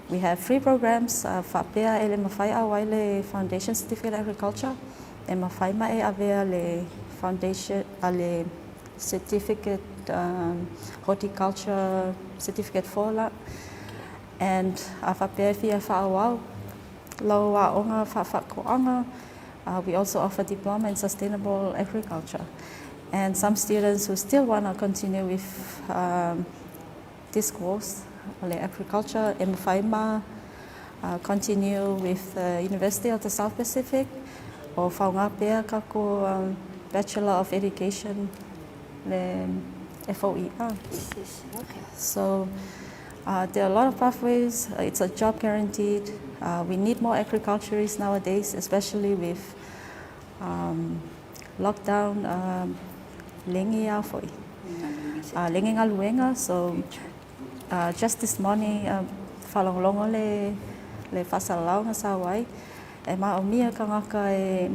Speaker 9: We have free programs, uh, faapea e le mafai auai le Foundation Certificate Agriculture, e mafai ma e avea le Foundation, a le Certificate um, Horticulture Certificate 4 la. And a faapea e fia whaawau, lau aoga faafaatoaga, uh, we also offer diploma in sustainable agriculture. And some students who still want to continue with um, this course, le agriculture, e mafai ma uh, continue with the University of the South Pacific o faaaoga pea kako um, Bachelor of Education le FOER.
Speaker 2: Yes, okay.
Speaker 9: So uh, there are a lot of pathways. Uh, it's a job guaranteed. Uh, we need more agriculturists nowadays, especially with um, lockdown um, legi a foi. Uh, legi galuega. So uh, just this morning, uh, faalogologo le, le faasalalauga sa ai, e maomia tagata e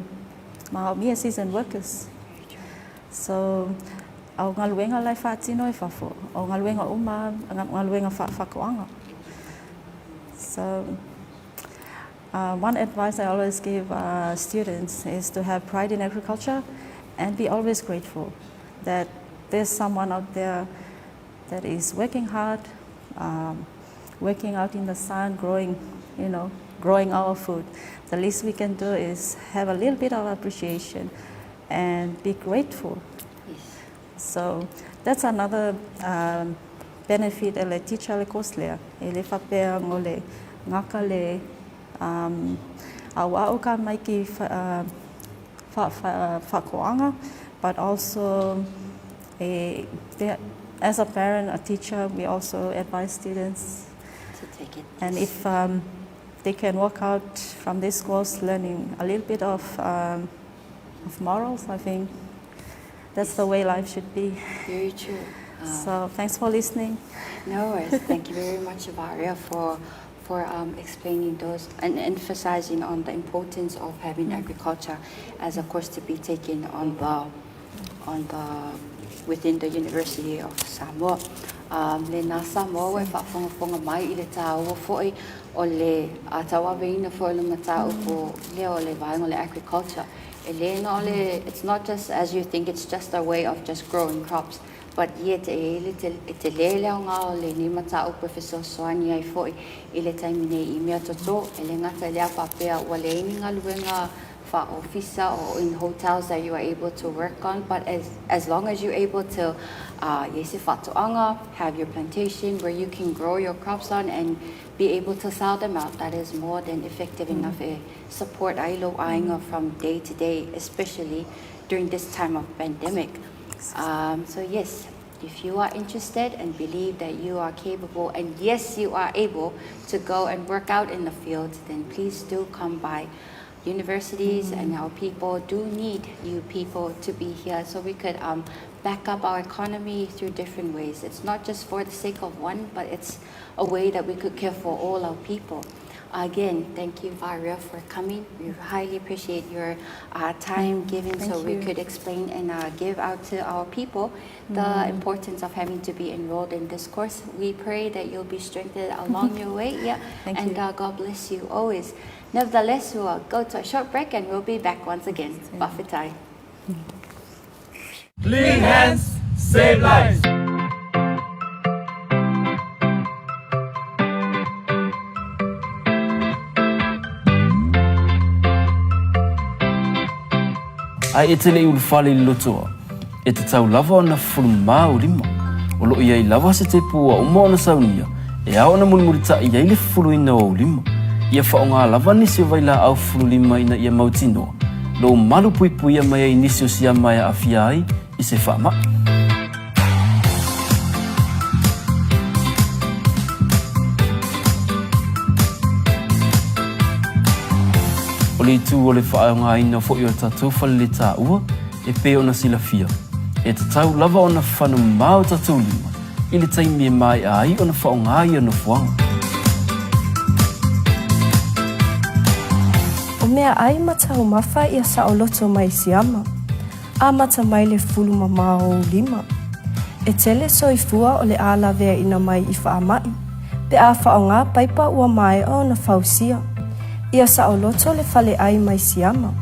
Speaker 9: maomia season workers. So o galuega la e faatino i fafo, o galuega uma, galuega faafaatoaga. So uh, one advice I always give uh, students is to have pride in agriculture and be always grateful that there's someone out there that is working hard, um, working out in the sun, growing, you know, growing our food. The least we can do is have a little bit of appreciation and be grateful. So that's another um, benefit e le teach le course lea. E le faapea o le gaka le um, auau ka maiki fa, uh, fa, faatoaga, but also a, they, as a parent, a teacher, we also advise students
Speaker 2: to take it.
Speaker 9: And if um, they can walk out from this course learning a little bit of, um, of morals, I think that's the way life should be.
Speaker 2: Very true.
Speaker 9: So thanks for listening.
Speaker 2: No worries. Thank you very much, Varia, for um, explaining those and emphasizing on the importance of having agriculture as a course to be taken on the within the University of Samoa. Um, le na Samoa e faafogafoga mai i le tāua fo'i o le tauaveina fo'i le mataupu lea o le vaega o le agriculture. E le na o le, it's not just as you think, it's just a way of just growing crops. But yet, e le te, e te le leo ngā o le ni mataupu e fesoasoani ai fo'i i le taimi nei i mea toto, e le gata lea faapea ua leai ni galuega faaofisa or in hotels that you are able to work on, but as long as you're able to uh, i se faatoaga, have your plantation where you can grow your crops on and be able to sell them out, that is more than effective enough e support ai lou aiga from day to day, especially during this time of pandemic. Um, so yes, if you are interested and believe that you are capable and yes, you are able to go and work out in the field, then please do come by. Universities and our people do need you people to be here so we could um, back up our economy through different ways. It's not just for the sake of one, but it's a way that we could care for all our people. Again, thank you, Varia, for coming. We highly appreciate your uh, time given
Speaker 9: Thank
Speaker 2: so we
Speaker 9: you.
Speaker 2: could explain and uh, give out to our people the importance of having to be enrolled in this course. We pray that you'll be strengthened along your way. Yeah.
Speaker 9: Thank
Speaker 2: and
Speaker 9: you.
Speaker 2: Uh, God bless you always. Nevertheless, we'll go to a short break and we'll be back once again. Fa'afetai.
Speaker 5: Clean hands, save lives.
Speaker 6: Ae e te leʻi ulufale i le lotoa, e tatau lava ona fufulu mamā ou lima. O loo i ai lava se tepu ua uma ona saunia. E ao ona mulimulitaʻi ai le fufuluina o ou lima. Ia faaaoga lava nisi o vailaau fufulu lima ina ia mautinoa lou malu puipuia mai ai nisi o siama e aafia ai i se faamai. O le itu o le faaaogaina foi o tatou faleletaua e pei ona silafia, e tatau lava ona fano mamao tatou lima i le taimi e maea ai ona faaaoga ia nofoaga.
Speaker 7: O meaai ma taumafa ia saoloto mai siama. Amata mai le fulu mamao o ou lima. E tele soifua o le a laveaina mai i faamai, pe a faaaoga paipa ua maea ona fausia. Ia saoloto le faleai mai siama.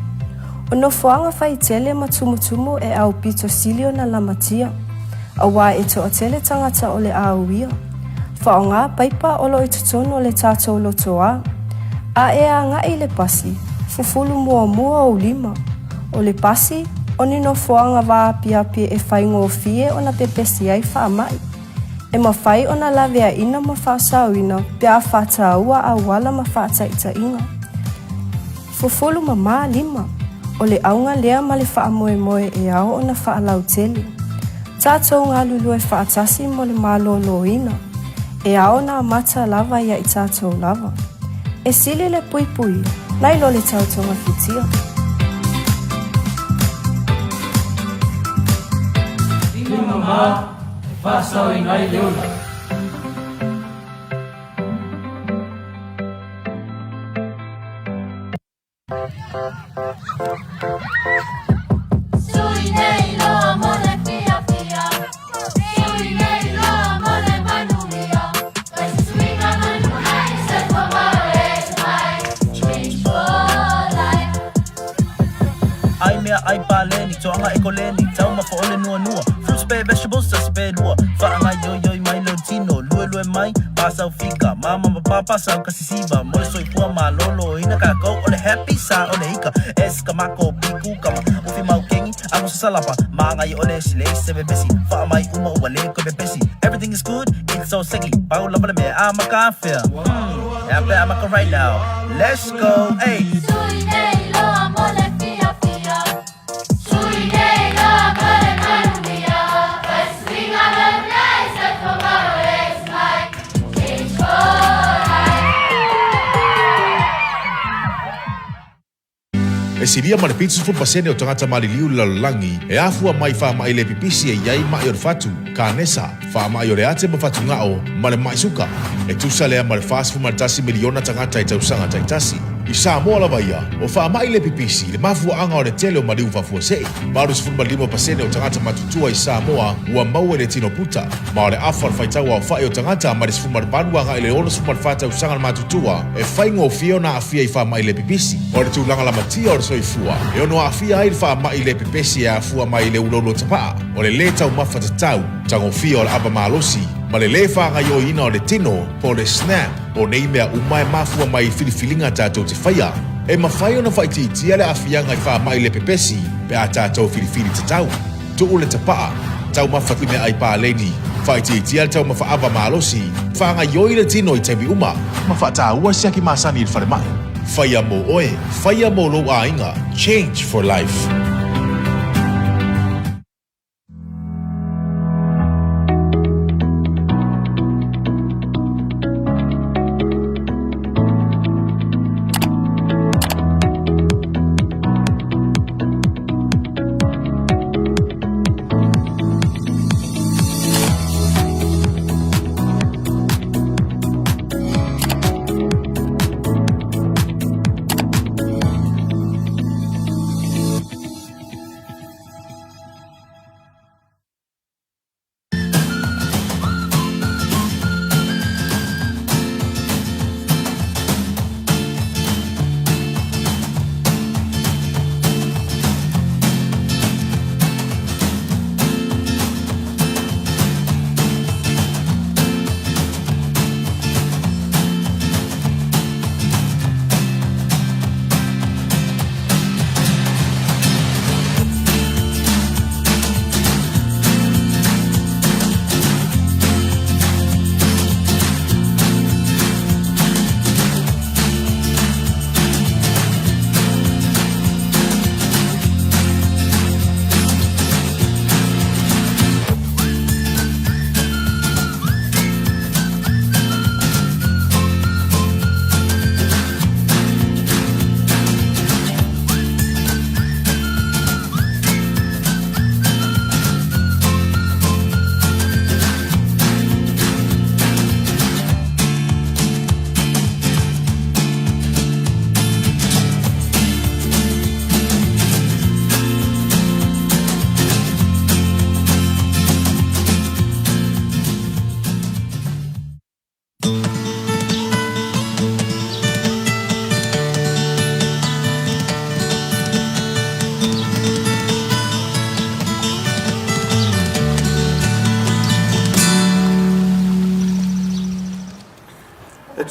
Speaker 7: O nofoaga faitele ma tumutumu e aupito sili ona lamatia, auā e toatele tagata o le a uia. Faaaoga paipa o lo o i totonu o le tatou lotoa. A e agai i le pasi, fufulu muamua ou lima. O le pasi, o ni nofoaga vaapiapi e faigofie ona pepesi ai faamai. E mafai ona laveaina ma faasaoina pe a faataua auala ma faataitaiga. Fufulu mamā lima, o le auga lea ma le faamoemoe e ao ona faalautele. Tatou galulue faatasi mo le malōlōina, e ao ona amata lava ia i tatou lava. E sili le puipuia, nai lo le tau togafitia.
Speaker 5: Lima mamā e faasaoina ai le ola.
Speaker 8: Ai mea ai paleni, toaga e koleni, taumafa o le nuanua, fruits pe vegetables tasi pe lua, faagaioioi mai lou tino, luelue mai, pasau fika, mama ma papa sau ka sisiva, mo le soifua malōlōina kākou o le happy sa o le ika, S ka mako, B kukama, ufi mau kengi, ago sasalapa, māgai o le silei se pepesi, faamai uma ua le koe pepesi, everything is good, it's so seki, pau lava le mea a maka afea, hmm, ea pe a maka right now, let's go, ay.
Speaker 10: Sui nei loa mo le fiafia. Sui nei loa mo le manuia. Fai suiga lelei soifua maloloina mai. Change for life.
Speaker 3: E silia ma le 70% o tagata maliliu i le lalolagi e afua mai i faamai le pipisi e i ai maʻi o le fatu, kanesa, faamai o le ate ma fatugao, ma le maʻi suka. E tusa lea ma le 41 miliona tagata i tausaga taitasi. I Samoa lava ia, o faamai le pipisi le mafuaaga o le tele o maliu faafuasei. 85% o tagata matutua i Samoa ua maua i le tino puta, ma o le afa o le faitau aofai o tagata mai le 18 agai i le 64 tausaga le matutua e faigofie ona aafia i faamai le pipisi. O le tulaga lamatia o le soifua e ono aafia ai le faamai le pepesi e afua mai i le uloulou tapaa, o le lē taumafa tatau, tagofia o le ava malosi, ma le lē faagaioiina o le tino, po o le SNAP. O nei mea uma e mafua mai i filifiliga tatou te faia. E mafai ona faaitiitia le aafiaga i faamai le pepesi pe a tatou filifili tatau. Tuu le tapaa, taumafa i meaai paleni, faaitiitia le taumafa ava malosi, faagaioi le tino i taimi uma, ma faataua siaki masani i le falemai. Faia mo oe, faia mo lou aiga, Change for Life.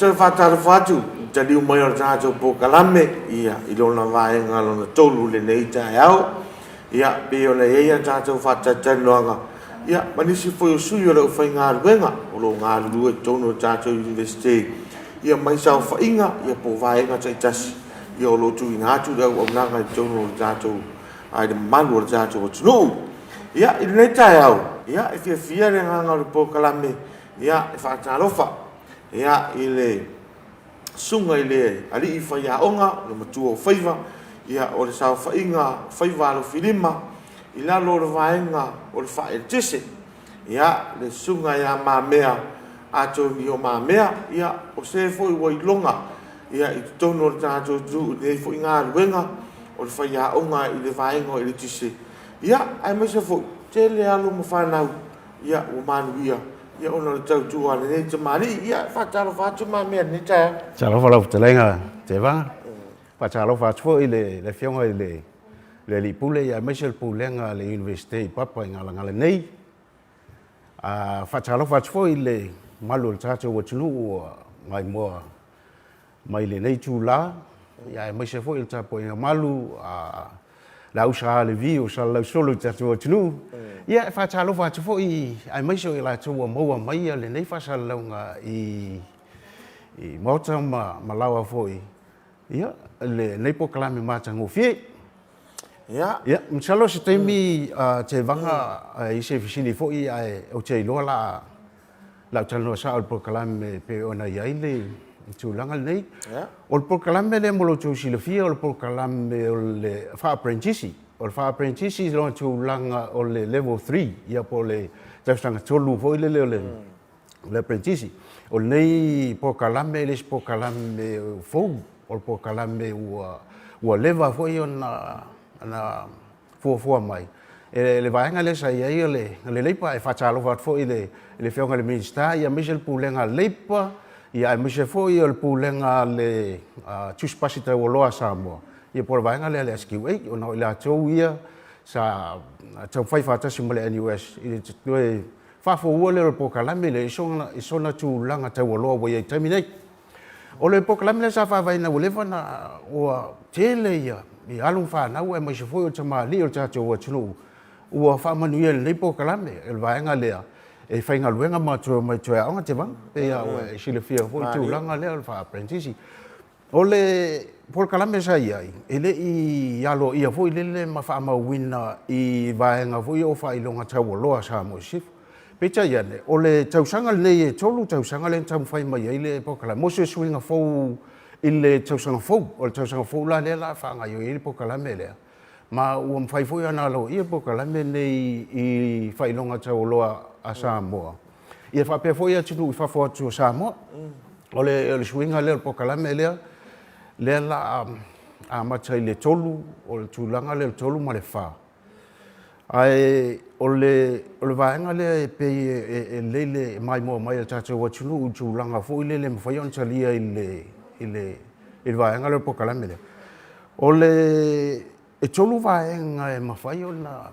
Speaker 1: toe faatalofa atu i le taliu mai o le tatou polokalame, ia, i lona vaega lona tolu i lenei taeao. Ia, pei ona i ai a tatou faatalatalanoaga, ia, ma nisi foi o sui o le aufaigaluega o lo o galulue i totonu o le tatou Iunivesite, ia, mai saofaiga, ia, po o vaega taitasi, ia, o lo o tuuina atu le auaunaga i totonu o le tatou, i le mamalu o le tatou atunuu. Ia, i lenei taeao, ia, e fiafia le agaga o le polokalame, ia, e faatalofa, ia, i le susuga i le alii faiaoga, o le matua o faiva, ia, o le saofaiga o faiva alofilima i lalo o le vaega o le faaeletise. Ia, le susuga ia Mamea Atonio Mamea, ia, o se foi ua iloga, ia, i totonu o le tatou atunuu i lenei foi galuega o le faiaoga i le vaega o eletise, ia, aemaise foi, tele alo ma fanau Ia, ua manuia, ia, ona o le tautua a lenei tamalii. Ia, e faatalofa atu Mamea i lenei taeao.
Speaker 11: Talofa lau fetalaiga Tevaga. Faatalofa atu foi i le Afioga i le Alii Pule aemaise le Pulega a le Iunivesite i Papa i Galagala nei. Faatalofa atu foi i le mamalu o le tatou atunuu ua maimoa mai lenei itula, aemaise foi o le tapuaiga malu a le ausa a Levi o Salalausolo i le tatou atunuu. Ia, e faatalofa atu foi aemaise o i latou ua maua mai lenei faasalalauga i maota ma laoa foi, ia, lenei polokalame matagofie. Ia, masalo o se taimi Tevaga i se fesili foi ae ou te iloa o le a lau talanoa sao i le polokalame e pei ona i ai le tulaga lenei. O le polokalame lea mo lo outou silafia, o le polokalame o le faa-aperenitisi. O le faa-aperenitisi i lona tulaga o le level 3, ia po o le tausaga tolu foi lele o le aperenitisi. O lenei polokalame e le o se polokalame fou, o le polokalame ua leva foi ona fuafua mai. E le vaega lea sa i ai o le Leipa, e faatalofa atu foi i le Afioga i le Minisita aemaise le Pulega a le Leipa, aemaise foi o le Pulega a le Tusi Pasi Taualoa a Samoa, ia po o le vaega lea a le SQA, ona o i latou ia sa taumafai faatasi ma le NUS i le toe faafoua lea o le polokalame lea i sona tulaga taualoa ua i ai i le taimi nei. O le polokalame lea sa faavaeina ua leva ona ua tele ia alo ma fanau aemaise foi o tamalii o le tatou atunuu ua faamanuia i lenei polokalame. O le vaega lea e faigaluega ma toe omai toe aoga Tevaga, pei lava ua e silafia foi le tulaga lea o le faa-apprentice. O le polokalame sa i ai, e le i aloaia foi lele ma faamauina i vaega foi o faailoga taualoa a Samoa i Sisifo. Peitai ane, o le tausaga lenei e tolu tausaga lea na taumafai mai ai le polokalame mo se suiga fou i le tausaga fou. O le tausaga fou la lea o le a faagaoioi ai le polokalame lea, ma ua mafai foi ona aloaia le polokalame lenei i faailoga taualoa a Samoa, ia faapea foi atunuu i fafo atu o Samoa. O le suiga lea o le polokalame lea, lea o le a amata i le tolu, o le tulaga lea o le tolu ma le fa. Ae o le vaega lea e pei e lelei le maimoa mai a le tatou atunuu i le tulaga foi lele e mafai ona talia i le vaega lea o le polokalame lea. O le e tolu vaega e mafai ona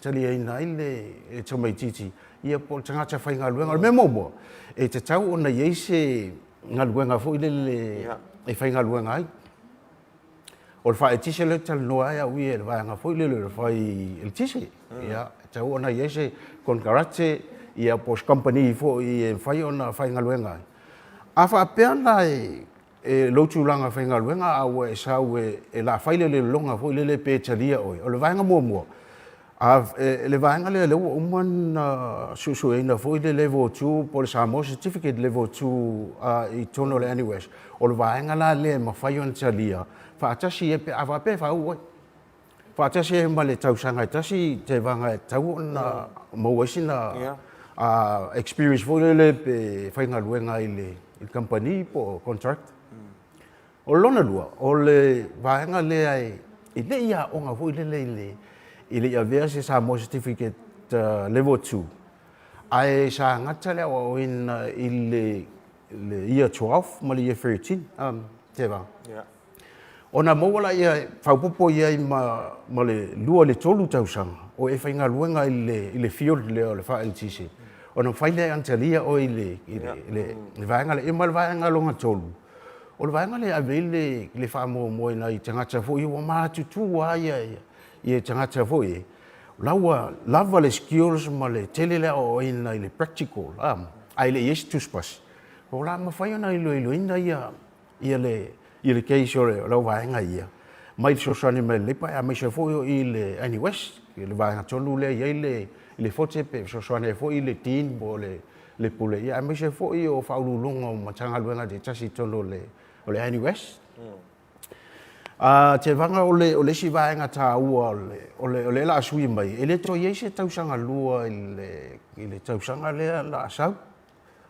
Speaker 11: taliaina ai le tamaitiiti ia po o le tagata faigaluega. O le mea muamua, e tatau ona i ai se galuega foi lele e faigaluega ai. O le faaeletise lea ou te talanoa ai au ia i le vaega foi lele o le fai eletise. Ia, e tatau ona i ai se konekarate ia po o se kamupani foi e mafai ona faigaluega ai. A faapea la e lou tulaga faigaluega a ua e sau e la fai le iloiloga foi lele pe talia oe, o le vaega muamua, Le vaega lea lea ua uma ona suesueina foi le level 2 po o le Samoa Certificate Level 2 i totonu o le NUS, o le vaega la lea e mafai ona talia faatasi ai pe a faapea e faauu ai. Faatasi ai ma le tausaga e tasi tevaga e tatau ona maua ai sina experience foi lele pe faigaluega ai i le kamupani po o contract. O lona lua, o le vaega lea e le i aoga foi lele i le, e le i avea se Samoa Certificate Level 2, ae sa gata le aoaoina i le Year 12 ma le Year 13, Tevaga. Ona maua laia, faaopoopo i ai ma le lua i le tolu tausaga o e faigaluega i le field lea o le faa-eletise. Ona mafai lea ona talia oe i le, i le, i le, le vaega lea. Ia ma le vaega lona tolu, o le vaega lea e ave ai le, le faamuamua i nai tagata foi ua matutu lava ia, ia tagata foi e, la ua lava le skills ma le tele le aoaoina i le practical, a, ae le i i ai se tusipasi. O le a mafai ona iloiloina ia, ia le, ia le case o le, o lau vaega ia, mai fesoasoani mai le Leipa, aemaise foi o i le NUS, i le vaega tonu lea e i ai le, le Fote pe fesoasoani ai foi le Dean po o le, le Pule, ia aemaise foi o Faauluuluga o Matagaluega taitasi i totonu o le, o le NUS. A Tevaga o le, o le isi vaega taua o le, o le, o lea o le a sui mai, e le toe i ai se tausaga lua i le, i le tausaga lea o le a sau.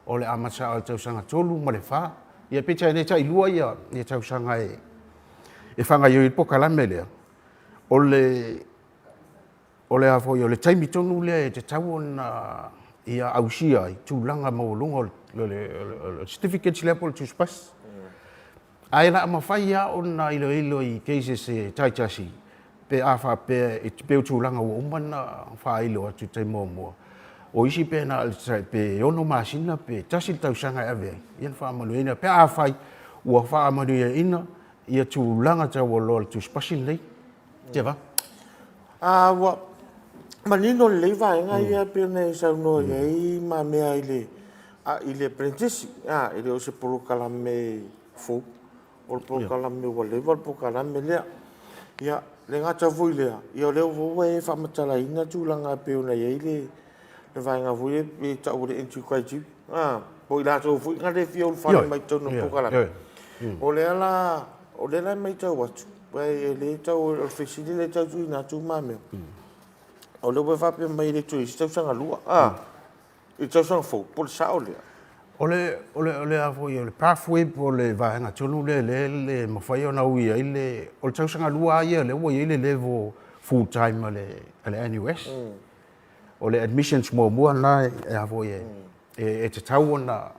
Speaker 11: O le amata o le tausaga 3 ma le 4. Ia peitai ane tai lua ia, ia tausaga e, e faagaioi ai le polokalame lea. O le, o le a foi, o le taimi tonu lea e tatau ona ia ausia ai tulaga maualuga o le, o le, o le certificates lea po o le tusipasi. Ae la mafai lava ona iloilo i cases e taitasi pe a faapea e pei o tulaga ua uma ona faailo atu i le taimi muamua. O isi pe na o le pe 6 masina pe tasi le tausaga e ave ai, ia na faamanuiaina pe afai ua faamanuiaina ia tulaga taualoa o le tusipasi lenei. Teva.
Speaker 1: A ua manino lelei vaega ia pei ona e saunoa i ai ma mea i le i le aperenitisi, e le o se polokalame fou, o le polokalame ua leva le polokalame lea. Ia, le gata foi lea, ia o lea ua e faamatalaina tulaga e pei ona i ai le vaega foi lea e tau o le entry criteria, po o i latou foi na le fia ulufale mai totonu o le polokalame. O lea la, o lea la e matau atu, e le tau, o le fesili lea e tau tuuina atu ma mea, o lea ua e faapea mai e le toe i ai se tausaga lua, I le tausaga fou, po o le sao lea?
Speaker 11: O le, o le, o le a foi, o le pathway po o le vaega tonu lea lea e mafai ona ui ai le, o le tausaga lua lava ia lea ua i ai le level full time a le, a le NUS. O le admissions muamua lena e a foi e, e, e tatau ona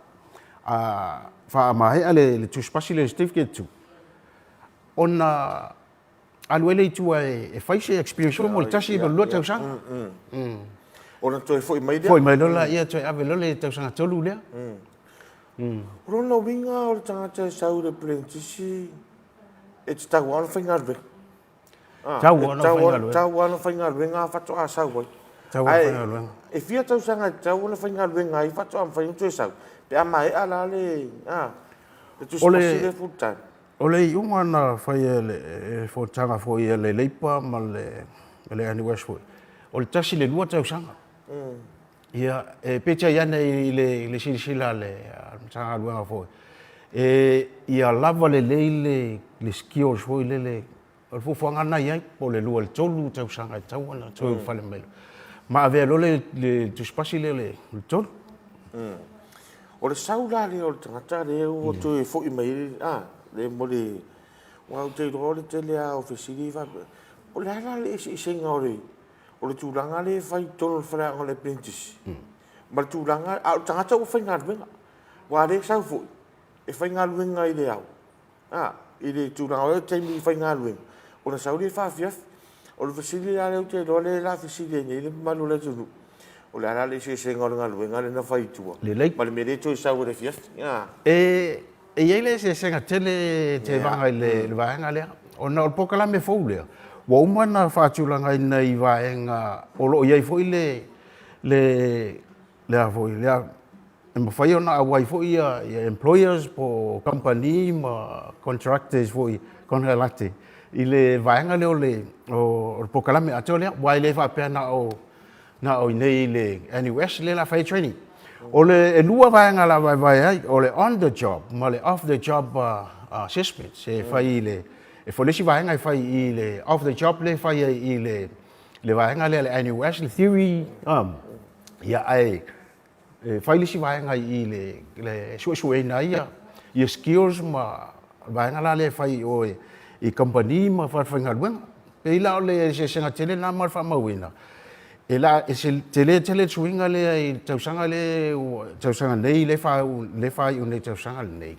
Speaker 11: a, faamaea le, le tusipasi lea le certificate tu, ona alu ai lea i tua e fai se experience mo le tasi ma le lua tausaga.
Speaker 1: Ona toe foi mai lea.
Speaker 11: Foi mai loa lea, toe ave loa le tausaga tolu lea.
Speaker 1: O lona uiga o le tagata e sau i le aperenitisi e tatau lava ona faigaluega.
Speaker 11: Tatau lava ona faigaluega.
Speaker 1: Tatau lava ona faigaluega faatoa sau ai.
Speaker 11: Tatau ona faigaluega.
Speaker 1: E fia tausaga e tatau ona faigaluega ai faatoa mafai ona toe sau pe a maea la le tusipasi lea full time.
Speaker 11: O le iuga na fai e le fonotaga foi a le Leipa ma le NUS foi, o le tasi i le lua tausaga. Ia, e peitai ane i le silasila a le Matagaluega foi, e, ia lava lelei le skills foi lele, o le fuafuaga lena e i ai, po o le lua i le tolu tausaga e tatau ona toe ulufale mai loa, ma avea loa le tusipasi lea o le tolu.
Speaker 1: O le sau la lea o le tagata lea ua toe foi mai a, le mo le, aua ou te iloa o le tele lava o fesili faapea, o le a la le eseesega o le, o le tulaga lea e fai i totonu o le faleaoga o le aperenitisi ma le tulaga, a o le tagata ua faigaluega, aua o lea e sau foi e faigaluega i le ao. A, i le tulaga o le taimi faigaluega, ona sau lea faafiafi. O le fesili la lea ou te iloa lea o le a fesili ai nei le mamalu o le atunuu, o le a la le eseesega o le galuega lea na fai i tua
Speaker 11: Lelei.
Speaker 1: ma le mea lea e toe sau ai i le afiafi? A.
Speaker 11: E i ai le eseesega tele Tevaga i le vaega lea, ona o le polokalame fou lea, ua uma ona faatulagaina i vaega o lo o i ai foi le, le, le a foi, le a, e mafai ona auai foi ia, ia employers po o kamupani ma contractors foi, konekarate i le vaega lea o le, o le polokalame atoa lea, aua e le faapea na o, na o i inei i le NUS lea o le a fai ai training. O le, e lua vaega o le a vaevae ai, o le on the job ma le off the job assessments e fai i le, e fai, o le isi vaega e fai i le off the job lea e fai ai i le, le vaega lea le NUS, le theory, Ia, ae e fai le isi vaega i le, le suesueina ai ia, ia skills ma vaega la lea e fai i o i kamupani ma falefaigaluega. Pei la o le eseesega tele lena ma le faamauina, e la, e se tele tele le suiga lea i le tausaga lea ua, tausaga nei lea e faaiu nei i le tausaga lenei,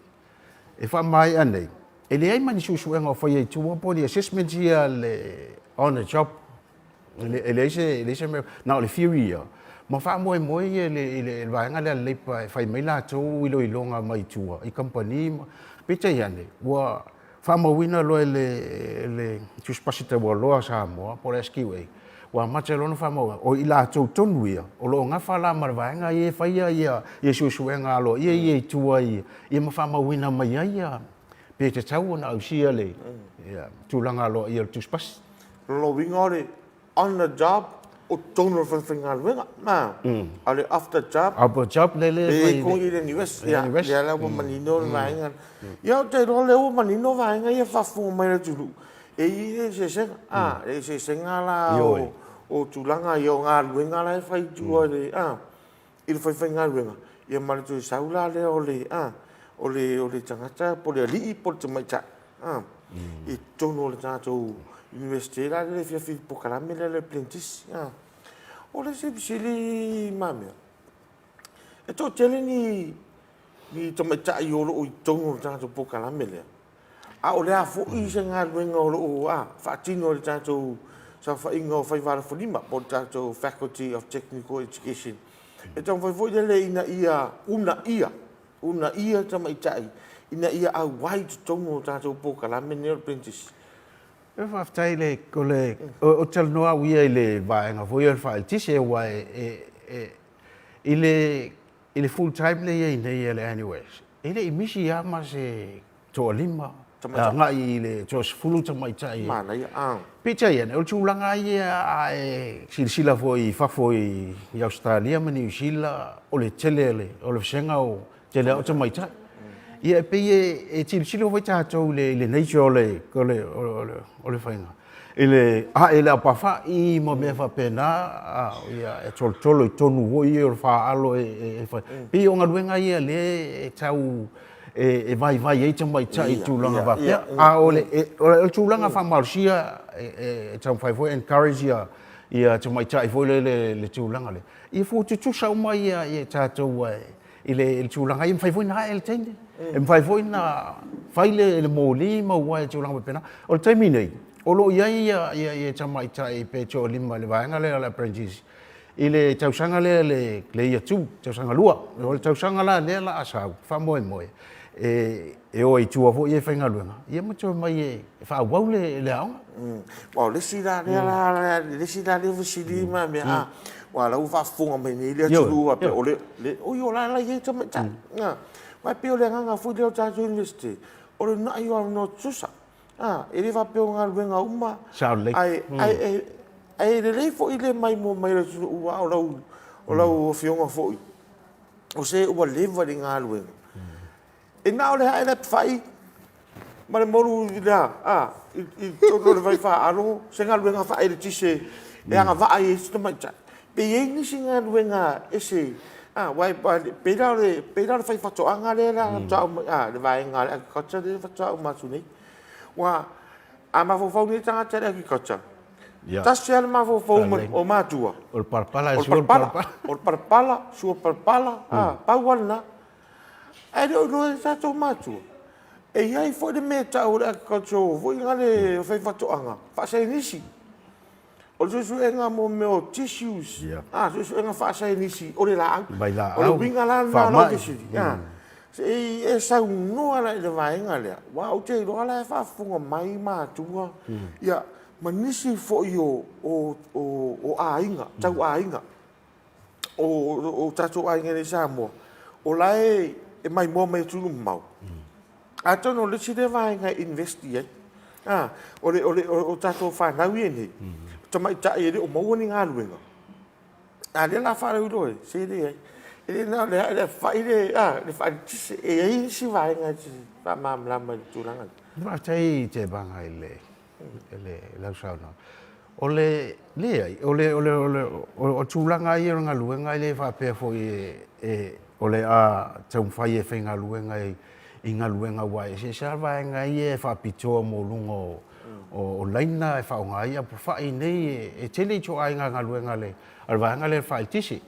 Speaker 11: e faamaea nei, e leai ma ni suesuega o faia i tua po o ni assessments ia le on the job. E leai se, e leai se mea, na o le theory ia, ma faamoemoe ia i le, i le vaega lea a le Labour e fai mai latou iloiloga mai tua i kamupani ma, peitai ane, ua faamauina loa e le, e le Tusipasi Taualoa a Samoa po o le SQA, ua amata loa ona faamauina, o i latou tonu ia o lo o gafa la ma le vaega ia e faia ia, ia suesuega aloaia ia i tua i, ia ma faamauina mai ai ia, pe tatau ona ausia le ia, tulaga aloaia o le Tusipasi.
Speaker 1: O lona uiga o le on the job o totonu o le falefaigaluega, a o le off the job,
Speaker 11: Off the job lele
Speaker 1: e i ai i le NUS, ia, lea la ua manino le vaega lea. Ia ou te iloa o lea ua manino vaega ia e faafofoga mai le atunuu, e i ai le eseesega, a, le eseesega la o tulaga ia o galuega la e fai i tua i le, a, i le faifaigaluega, ia ma le toe sau la lea o le, a, o le, o le tagata po o le alii po o le tamaitai, a, i totonu o le tatou Iunivesite la lea e fia fili polokalame lea o le Apprentice, a. O le isi fesili mamea, e toatele ni, ni tamaitai o lo o i totonu o le tatou polokalame lea, A o le a foi se galuega o lo o faatino e le tatou saofaiga o faiva alofolima po o le tatou Faculty of Technical Education e taumafai foi lele ina ia uunaia, uunaia tamaitai ina ia auai i totonu o tatou polokalame nei o le Apprentice.
Speaker 11: Faafetai i le, o le, ou te talanoa au ia i le vaega foi ia o le faaeletise aua e, i le, i le full time lea e i ai nei a le NUS, e le i misi lava ma se toalima agai i le toasefulu tamaitai.
Speaker 1: Manaia, a.
Speaker 11: Peitai ane, o le tulaga lava ia a e silasila foi i fafo i Ausetalia ma Niu Sila, o le tele o le vasega o tele lava o tamaitai. Ia e pei e tilotilo foi tatou i le nature o le faiga, i le ae i le apafa'i ma mea faapena, ia e tolotolo i totonu foi ia o le faaalo e fai. E pei o galuega ia lea e tau e vaivai ai tamaitai i tulaga faapea. A o le tulaga faamalosia e taumafai foi e encourage ia tamaitai foi lele i le tulaga lea, ia fua tutusa uma ia tatou i le tulaga ia, e mafai foi ona ae le teine, e mafai foi ona fai le moli ma uaea i tulaga faapena. O le taimi nei, o lo o i ai ia tamaitai pe toalima i le vaega lea o le apprentice i le tausaga lea le year 2, tausaga 2. O le tausaga la lea o le a sau, faamoemoe e o ai i tua foi ia e faigaluega, ia ma toe omai e faaauau le aoga.
Speaker 1: Aua o le isi la lea la, le isi la lea fesili ma mea, a, aua o la ua faafofoga mai nei le atunuu faapea o le, oi o la e la e i ai tamaitai. Aua e pei o le agaga foi lea o tatou Iunivesite, o le uunai o avanoa tutusa. A, e le faapea o galuega uma, ae, ae, ae lelei foi le maimoa mai o le atunuu aua o lau, o lau afioga foi, o se ua leva i le galuega. E na o le ae le fai ma le molu i le a, i totonu o le vai faalo, se galuega faaeletise e agavaa ai se tamaitai. Pe i ai nisi galuega ese, a, aua e pei la o le, pei la o le faifaatoaga lea la faatoa uma, a, le vaega a le agriculture lea faatoa uma atu nei. Aua a mafaufau nei tagata i le agriculture, tasi lava le mafaufau o matua,
Speaker 11: o le palapala,
Speaker 1: o le palapala, o le palapala, sua palapala, a, pau lava lena. Ae le o iloa e tatou matua, e i ai foi le mea e tau o le agriculture foi lea le faifaatoaga faasaienisi. O le suesuega mo mea o tissues, a, suesuega faasaienisi o le laau. O le uiga la lena o lau fesili, se i e saunoa la i le vaega lea, aua ou te iloa la e faafofoga mai matua, ia, ma nisi foi o aiga, tau aiga. o tatou aiga i Samoa, o la e maimoa mai atunuu mamao, atonu o le isi lea vaega e invest i ai, o tatou fanau ia nei, o tamaitai e le o maua ni galuega, a o lea o le a faalauiloa i ai, se leai, e le na o le ae le fai le faaeletise, e i ai isi vaega e te faamalamalama i le tulaga lea.
Speaker 11: Faafetai Tevaga i le lau saunoaga. O le, leai, o le, o le, o le, o tulaga ia o le galuega e le faapea foi e, o le a taumafai e faigaluega i galuega aua e eseese lava vaega ia e faapitoa mo luga o laina e faaaoga ai apefai nei e tele ituaiga galuega a le vaega lea o le faaeletise.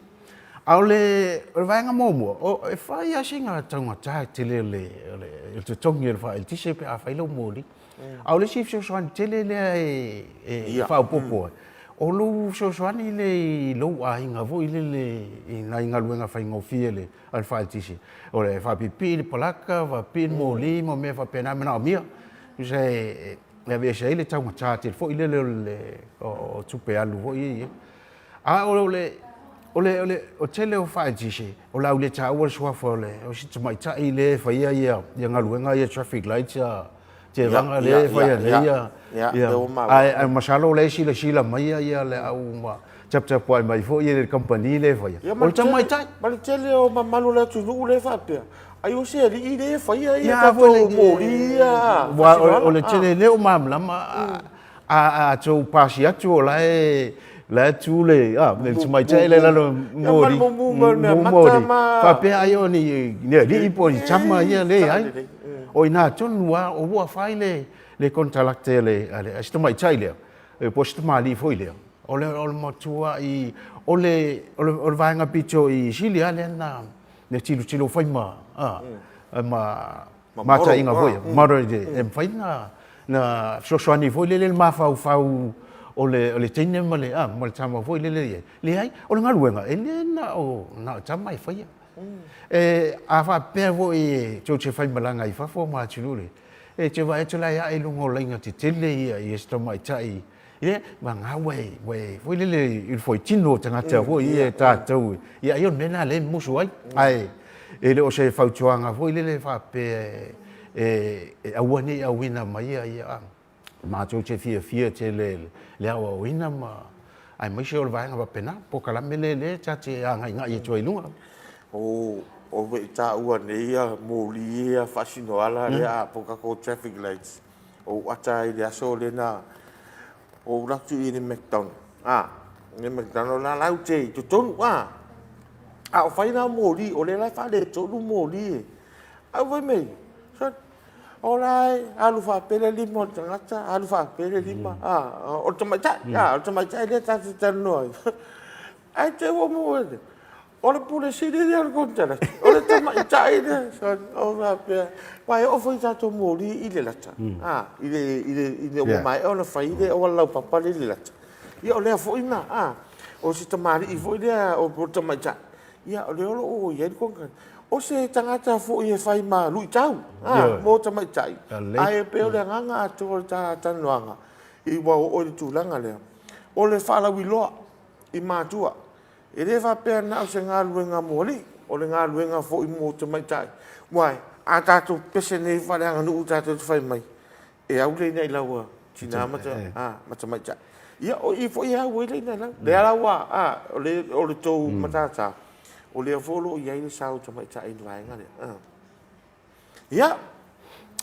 Speaker 11: A o le vaega muamua, e fai lava sina taugata tele o le totogi o le faaeletise pe a fai lau moli. A o le isi fesoasoani tele lea e faaopoopo ai, O lou fesoasoani lea i lou aiga foi lele i nai galuega faigofie a le faaeletise, o le faapipii le palaka, faapipii le moli ma mea faapena e manaomia. Tusa e aveese ai le taugata tele foi lele o le o tupe alu foi ia i ai. A o le o le o le o tele o faaeletise, o le a ou le taua le suafa o le o si tamaitai lea e faia ia galuega ia traffic lights a Tevaga lea e faia nei ia, ia, ae masalo o la e silasila mai ia le au ma taputapuai mai foi le kamupani lea e faia. O le tamaitai.
Speaker 1: Ma le tele o mamalu o le atunuu lea e faapea, ai o se alii lea e faia ia tatou moli ia.
Speaker 11: Aua o le tele lea o malamalama a outou pasi atu o la e la e tu le a le tamaitai le lalo moli moli faapea ai o ni ni alii po o ni tama ia leai o ina tonu lava o ua fai le le konekarate a le a si tamaitai lea po o si tamalii foi lea o le o le matuai o le o le vaega pito i sili lava lea na na tilotilo fai ma a ma mataiga foi model e mafai na na fesoasoani foi lele le mafaufau o le o le teine ma le a ma le tama foi lele i ai. Leai, o le galuega e le na o na o tama e faia. E a faapea foi e tou te faimalaga i fafo ma atunuu le, e te vaai atu la e ae i luga o laina tetele ia i se tamaitai ia vagana ua e ua e foi lele i le fuaitino o tagata foi ia e tatou ia ai o le mea lena lea e musu ai. Ae e le o se fautuaga foi lele faapea e e aua ne i auina mai ia ia matou te fiafia tele le aoaoina ma aemaise o le vaega faapena polokalame lea lea ta te agaigai atu ai i luga.
Speaker 1: O o vei taua nei ia moli ia faasinoala lea a po tatou traffic lights o ou ata ai i le aso lea na ou alu atu i le McDonald a le McDonald la la te i totonu a a o fai la moli o lea la e faaletonu moli e Au fai mai, o la e alu faapea le lima o le tagata, alu faapea le lima, o le tamaitai, o le tamaitai lea tatou te talanoa ai. Ae te i ua maua atu, o le Pule Sili lea o le konekarate, o le tamaitai lea. Ou faapea, aua e oo foi i tatou moli i le lata, ina ua maea ona fai le auala laupapa lea i le lata, ia o lea foi na, o si tamalii foi lea po o le tamaitai, Ia, o lea o lo o i ai le konekarate. O se tagata foi e fai ma luitau mo tamaitai, ae pei o le agaga atoa o le ta talanoaga ua oo i le tulaga lea, o le faalauiloa i matua. E le faapea na o se galuega mo alii, o le galuega foi mo tamaitai. Aua a tatou pese nei faaleaganuu tatou te fai mai, e au le inailau a tina ma tamaitai. Ia, o i foi e au ai le inailau. Lea la ua, a, o le, o le tou matata, o lea foi o lo o i ai le sao o tamaitai i le vaega lea. Ia,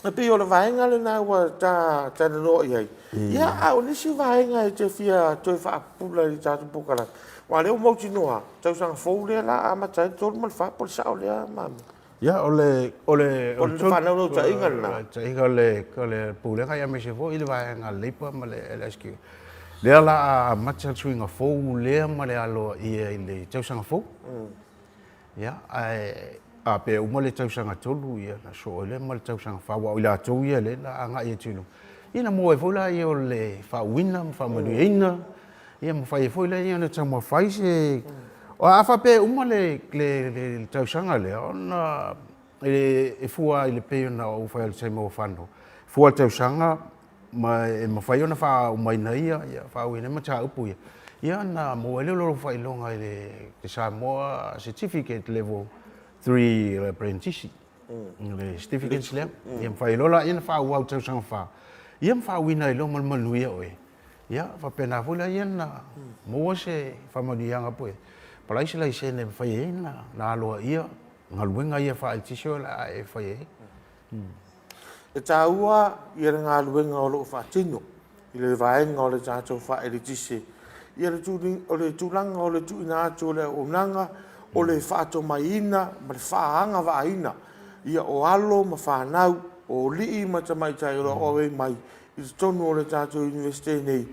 Speaker 1: e pei o le vaega lena ua ta talanoa i ai. Ia, a o nisi vaega e te fia toe faapupula i le tatou polokalame, aua o lea ua mautinoa, tausaga fou lea o le a amata ai le 3 ma le 4, po o le sao lea Mama?
Speaker 11: Ia, o le
Speaker 1: o le o le faanaunautaiga lena.
Speaker 11: Taiga o le o le Pulega aemaise foi le vaega a le Labour ma le LSQ. Lea la a amata le suiga fou lea ma le aloaia i le tausaga fou. Ia, ae a pe uma le tausaga tolu, ia ona soo ai lea ma le tausaga fa, aua o i latou ia lea la agai atu i luma. Ia na maua ai foi laia o le faauuina ma faamanuiaina. Ia mafai ai foi lea ona taumafai se... A faapea e uma le, le, le tausaga lea, ona e, e fua i le pei ona ou fai i le taimi ua fano, fua le tausaga ma e mafai ona faaumaina ia, ia faauiina mataupu ia, ia ona maua ai lea o lou faailoga i le Samoa Certificate Level 3 Apprentice. Le certificate lea. Ia mafai loa laia ona faaauau tausaga fa, ia ma faauiina ai loa ma le manuia oe. Ia, faapena foi laia na maua se faamanuiaga po o palai se laisene e mafai ai ona aloaia galuega ia faa-eletise o le a e fai ai.
Speaker 1: E taua ia le galuega o lo o faatino i le vaega o le tatou faa-eletise, ia le o le tulaga o le tuuina atu o le auaunaga, o le faatomaiina ma le faaagavaaina ia o alo ma fanau, o alii ma tamaitai o lo o auai mai i totonu o le tatou Iunivesite nei,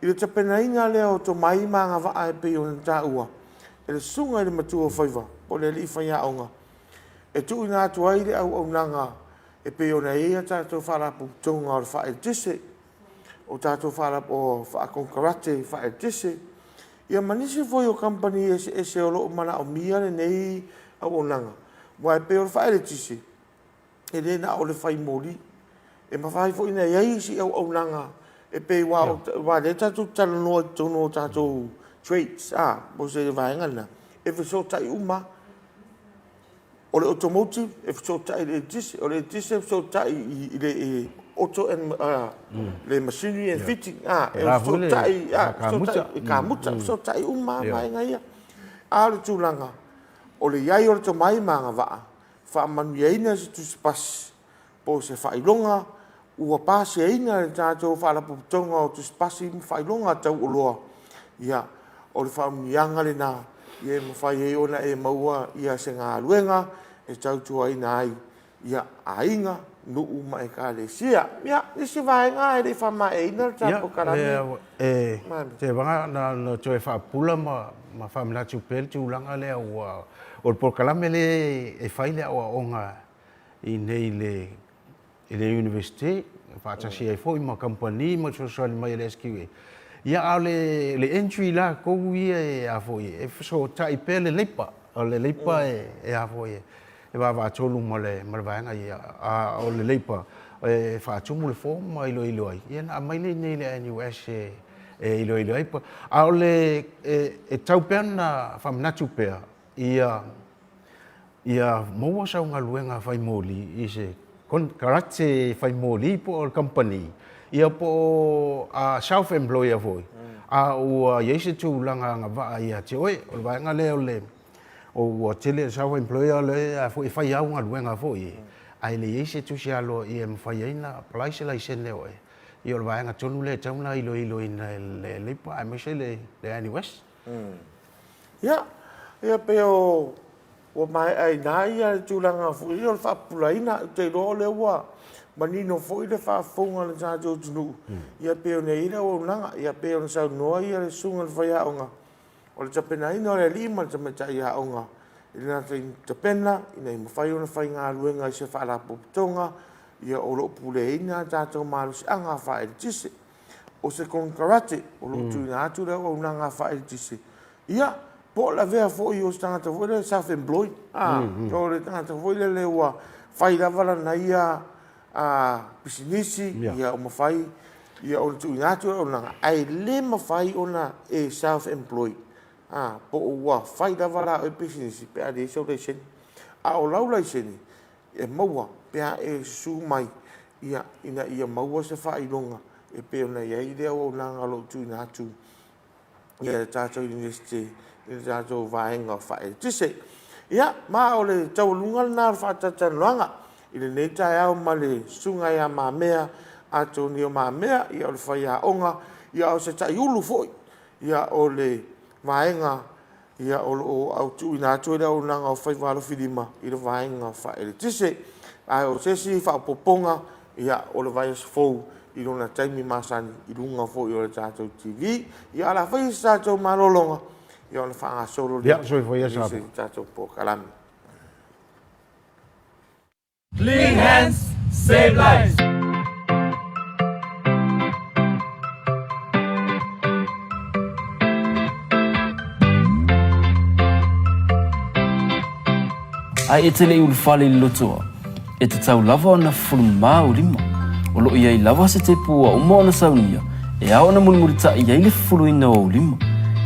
Speaker 1: i le tapenaina lea o tomai ma agavaa e pei ona taua e le Susuga i le Matua o Faiva po o le Alii Faiaoga, e tuuina atu ai le auaunaga e pei ona i ai a tatou Faalapotopotoga o le Faaeletise. o tatou faakonekarate faaeletise, ia ma nisi foi o kamupani eseese o lo o manaomia lenei auaunaga. Aua e pei o le faaeletise, e le na o le fai moli. E mafai foi ona i ai isi auaunaga e pei aua o lea tatou te talanoa i totonu o tatou trades, a, po o se vaega lena, e fesootai uma lava. O le automotive e fesootai i le eletise, o le eletise e fesootai i le auto and le machinery and fitting, a, e fesootai, a, fesootai i kamuta, e fesootai uma lava vaega ia. A o le tulaga o le i ai o le tomai ma agavaa, faamanuiaina se tusipasi po o se faailoga ua pasiaina e le tatou Faalapotopotoga o Tusipasi ma Faailoga Taualoa, ia, o le faamanuiaga lena e mafai ai ona e maua se galuega e tautuaina ai aiga, nuu ma ekalesia. Ia, nisi vaega e le i faamaeaina le tatou polokalame.
Speaker 11: Ia, e vaga na toe faapupula ma faamanatu pea le tulaga lea ua O le polokalame lea e fai le aoaoga i inei i le Iunivesite, faatasi ai foi ma kamupani ma le fesoasoani mai a le SQA. Ia, a o le entry latou ia e a foi, e fesootai pea le labour. O le labour e a foi, e vavaatolu ma le vaega ia, a o le labour e faatumu le form ma iloilo ai, ia ona aumai lea i inei i le NUS e iloilo ai. A o le, e tatau pea ona faamanatu pea, ia, ia maua sau galuega fai moli i se konekarate fai moli po o le kamupani, ia po o self employer foi, a ua i ai se tulaga agavaa ia te oe. O le vaega lea o le, ua tele self employer lea foi e fai au galuega foi, ae leai se tusi aloaia e mafai ai ona apply se laisene o oe. Ia o le vaega tonu lea e tatau ona iloiloina e le Labour aemaise le NUS.
Speaker 1: Ia, ia pei o ua maea i ina ia le tulaga foi lea o le faapupulaina. Ou te iloa o lea ua manino foi le faafofoga a le tatou atunuu, ia pei ona i ai le auaunaga, ia pei ona saunoa ia le susuga i le faiaoga, O le tapenaina o le alii ma le tamaitai aoga i le latou tapena ina ia mafai ona faigaluega i se faalapotopotoga ia o lo o puleaina a tatou malosiaga faaeletise. O se konekarate o lo o tuuina atu le auaunaga faaeletise, ia, po o le avea foi o se tagata foi lele self employed, a, o le tagata foi lele ua fai lava lana ia pisinisi, ia ua mafai ia ona tuuina atu le auaunaga, ae le mafai ona e self employed, a, po o ua fai lava la oe pisinisi pe a leai sou laisene. A o lau laisene, e maua pe a e susu mai, ia, ina ia maua se faailoga e pei ona i ai le auaunaga o lo o tuuina atu i le tatou Iunivesite i le tatou vaega faaeletise. Ia, ma o le taualuga lena o le faatalatalanoaga i lenei taeao ma le Susuga ia Mamea Atonio Mamea, ia o le faiaoga, ia o se taiulu foi, ia o le vaega ia o lo o tuuina atu ai le auaunaga o Faiva Alofilima i le vaega faaeletise. Ae o se isi faaopoopoga, ia o le vaiaso fou i lona taimi masani i luga foi o le tatou TV. Ia a o le a fai se tatou malologa, ia ona faagasolo lea
Speaker 11: i
Speaker 1: se tatou polokalame.
Speaker 5: Clean hands, save lives.
Speaker 6: Ae e te le i ulufale i le lotoa, e tatau lava ona fufulu mā ou lima. O lo o i ai lava se tepu ua uma ona saunia e ao ona mulimulitaʻi ai le fufuluina o ou lima.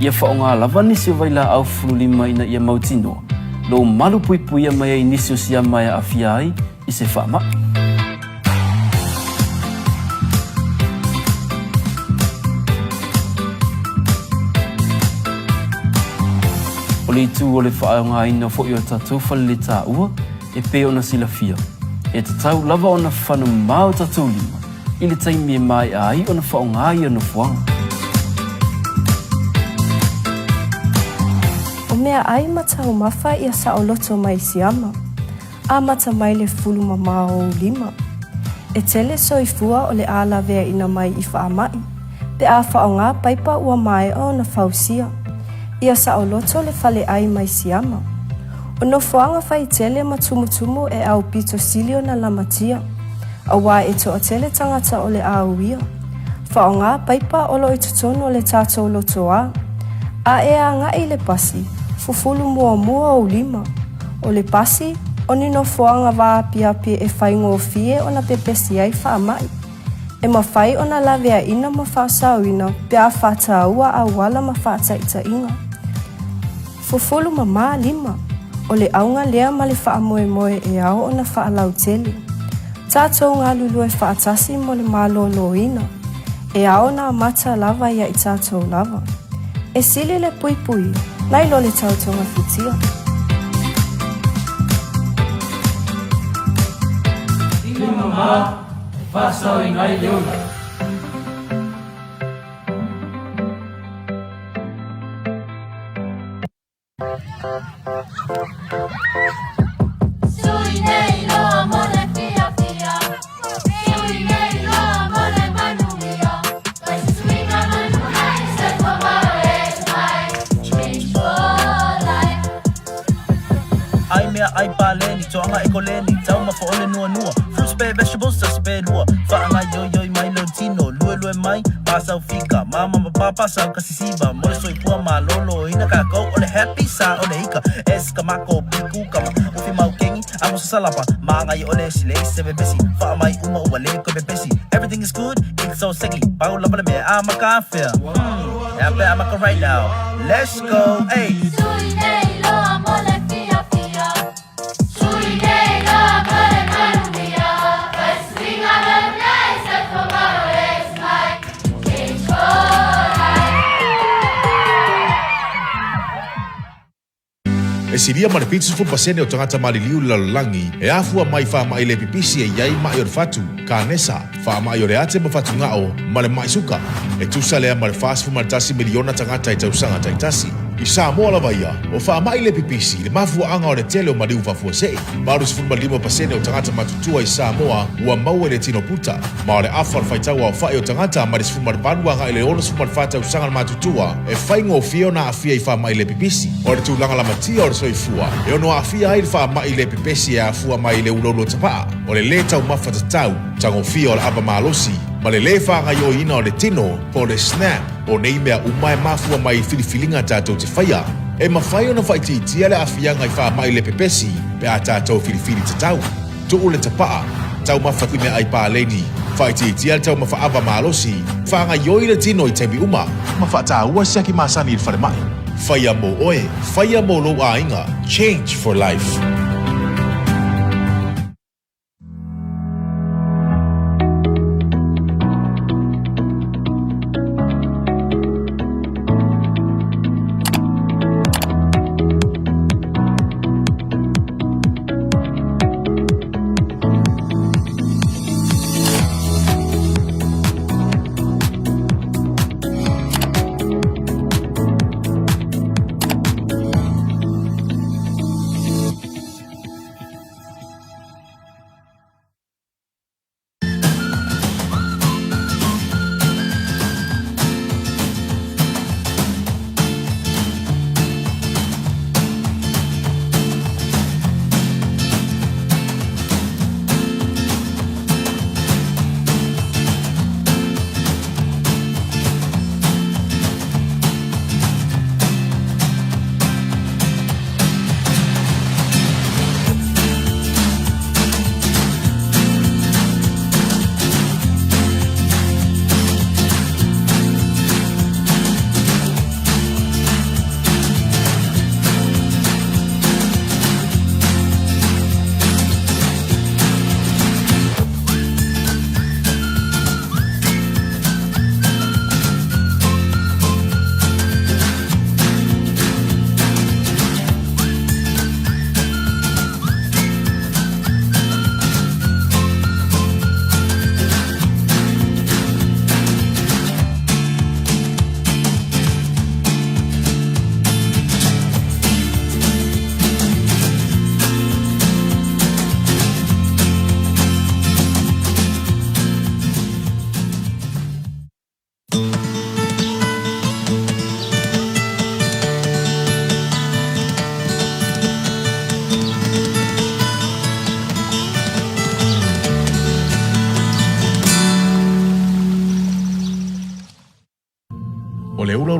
Speaker 6: Ia faaaoga lava nisi o vailaau fufulu lima ina ia mautinoa lou malu puipuia mai ai nisi o siama e aafia ai i se faamaʻi. O le itu o le faaaogaina foi o tatou faleletaua e pei ona silafia, e tatau lava ona fano mamao o tatou lima i le taimi e maea ai ona faaaoga ia nofoaga.
Speaker 7: O meaʻai ma taumafa ia saoloto mai siama. Amata mai le fulu mamao o ou lima. E tele soifua o le a laveaina mai i faamaʻi, pe a faaaoga paipa ua maea ona fausia. Ia saoloto le faleʻai mai siama. O nofoaga faitele ma tumutumu e aupito sili ona lamatia, auā e toatele tagata o le a uia. Faaaoga paipa o lo o i totonu o le tatou lotoa. A e agai i le pasi, fufulu muamua ou lima. O le pasi, o ni nofoaga vaapiapi e faigofie ona pepesi ai faamai. E mafai ona laveaina ma faasaoina pe a faataua auala ma faataitaiga. Fufulu mamā lima. O le auga lea ma le faamoemoe e ao ona faalautele. Tatou galulue faatasi mo le maloloina. E ao ona amata lava ia i tatou lava. E sili le puipui nai lo le tau togafitia.
Speaker 5: Lima mamā e faasaoina ai le ola.
Speaker 8: ʻAi mea ʻai paleni, toaga e koleni, taumafa o le nuanua, fruits pe vegetables tasi pe lua, faagaioioi mai lou tino, luelue mai, pasau fika, mama ma papa sau ka sisiva, mo le soifua maloloina kakou o le happy sa o le ika, S ka mako, P kukama, ufi mau kengi, amusa salapa, magai o le sile se pepesi, faamai uma ua le koe pepesi, everything is good, it's so seki, pau lava le mea a maka afea, hmm, ea pe a maka right now, let's go, hey.
Speaker 3: E silia ma le 70% o tagata maliliu i le lalolagi e afua mai faamai le pipisi e i ai maʻi o le fatu, kanesa, faamai o le ate ma fatugao, ma le maʻi suka. E tusa lea ma le 41 miliona tagata i tausaga taitasi. I Samoa lava ia, o faamai le pipisi le mafuaaga o le tele o maliu faafuasei. 85% o tagata matutua i Samoa ua maua i le tino puta, ma o le afa o le faitau aofai o tagata mai le 18 agai i le 64 tausaga le matutua e faigofie ona aafia i faamai le pipisi. O le tulaga lamatia o le soifua e ono aafia ai le faamai le pepesi e afua mai i le uloulou tapaa, o le lē taumafa tatau, tagofia o le ava malosi, ma le lē faagaioiina o le tino po o le SNAP. O nei mea uma e mafua mai i filifiliga tatou te faia. E mafai ona faaitiitia le aafiaga i faamai le pepesi pe a tatou filifili tatau. Tuu le tapaa, taumafa i meaai paleni, faaitiitia le taumafa ava malosi, faagaioi le tino i taimi uma, ma faataua siaki masani i le falemai. Faia mo oe, faia mo lou aiga, change for life.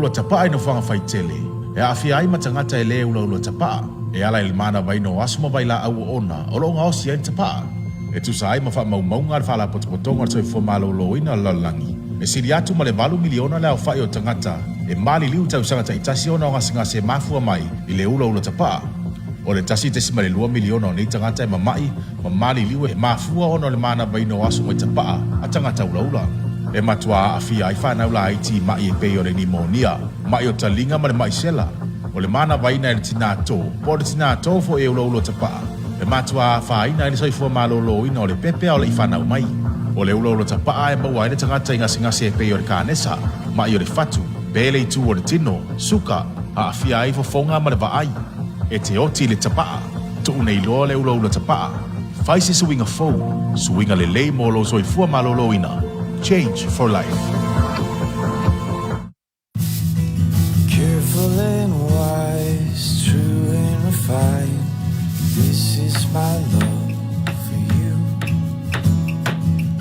Speaker 3: ulaula tapaa i nofoaga faitele, e aafia ai ma tagata e lē ulaula tapaa, e ala i le manavaina o aso ma vailaau oona o lo o gaosi ai le tapaa. E tusa ai ma faamaumauga a le Faalapotopotoga o le Soifua Maloloina o le Lalolagi, e sili atu ma le 8 miliona le aofai o tagata e maliliu i tausaga taitasi ona o gasegase e mafua mai i le ulaula tapaa. O le 1.2 miliona o nei tagata e mama'i ma maliliu e mafua ona o le manavaina o aso mai tapaa a tagata ulaula. E matuā aafia ai fanau laiti i ma'i e pei o le nimonia, ma'i o taliga ma le ma'i sela. O le manavaina e le tinā tō, po o le tinā tō foi e ulaula tapaa, e matuā afaina ai le soifua malōlōina o le pepe a o le'i fanau mai. O le ulaula tapaa e maua ai le tagata i gasegase e pei o le kanesa, ma'i o le fatu, pē le itu o le tino, suka, aafia ai fofoga ma le vaai. E te oti i le tapaa, tuu nei loa le ulaula tapaa. Fai se suiga fou, suiga lelei mo lou soifua malōlōina. Change for life.
Speaker 4: Careful and wise, true and refined. This is my love for you.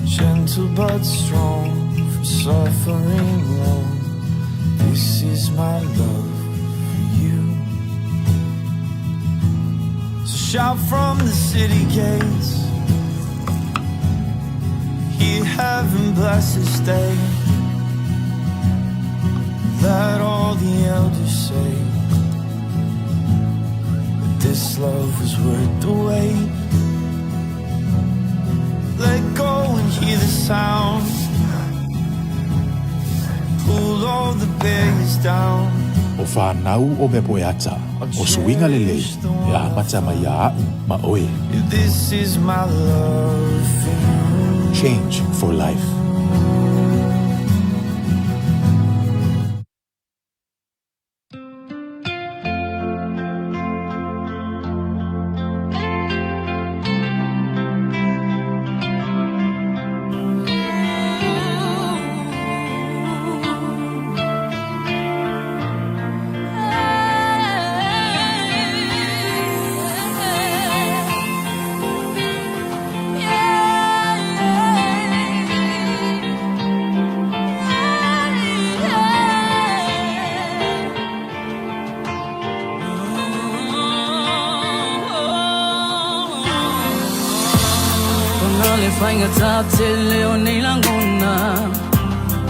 Speaker 4: Gentle but strong from suffering long. This is my love for you. So shout from the city gates. Hear heaven bless this day. Let all the elders say that this love was worth the wait. Let go and hear the sound. Pull all the barriers down.
Speaker 3: O fanau o mea poeata, o suiga lelei, e amata mai iā a'u ma oe.
Speaker 4: This is my love for you.
Speaker 3: Change for life.
Speaker 5: Ona le faigata tele o nei lagona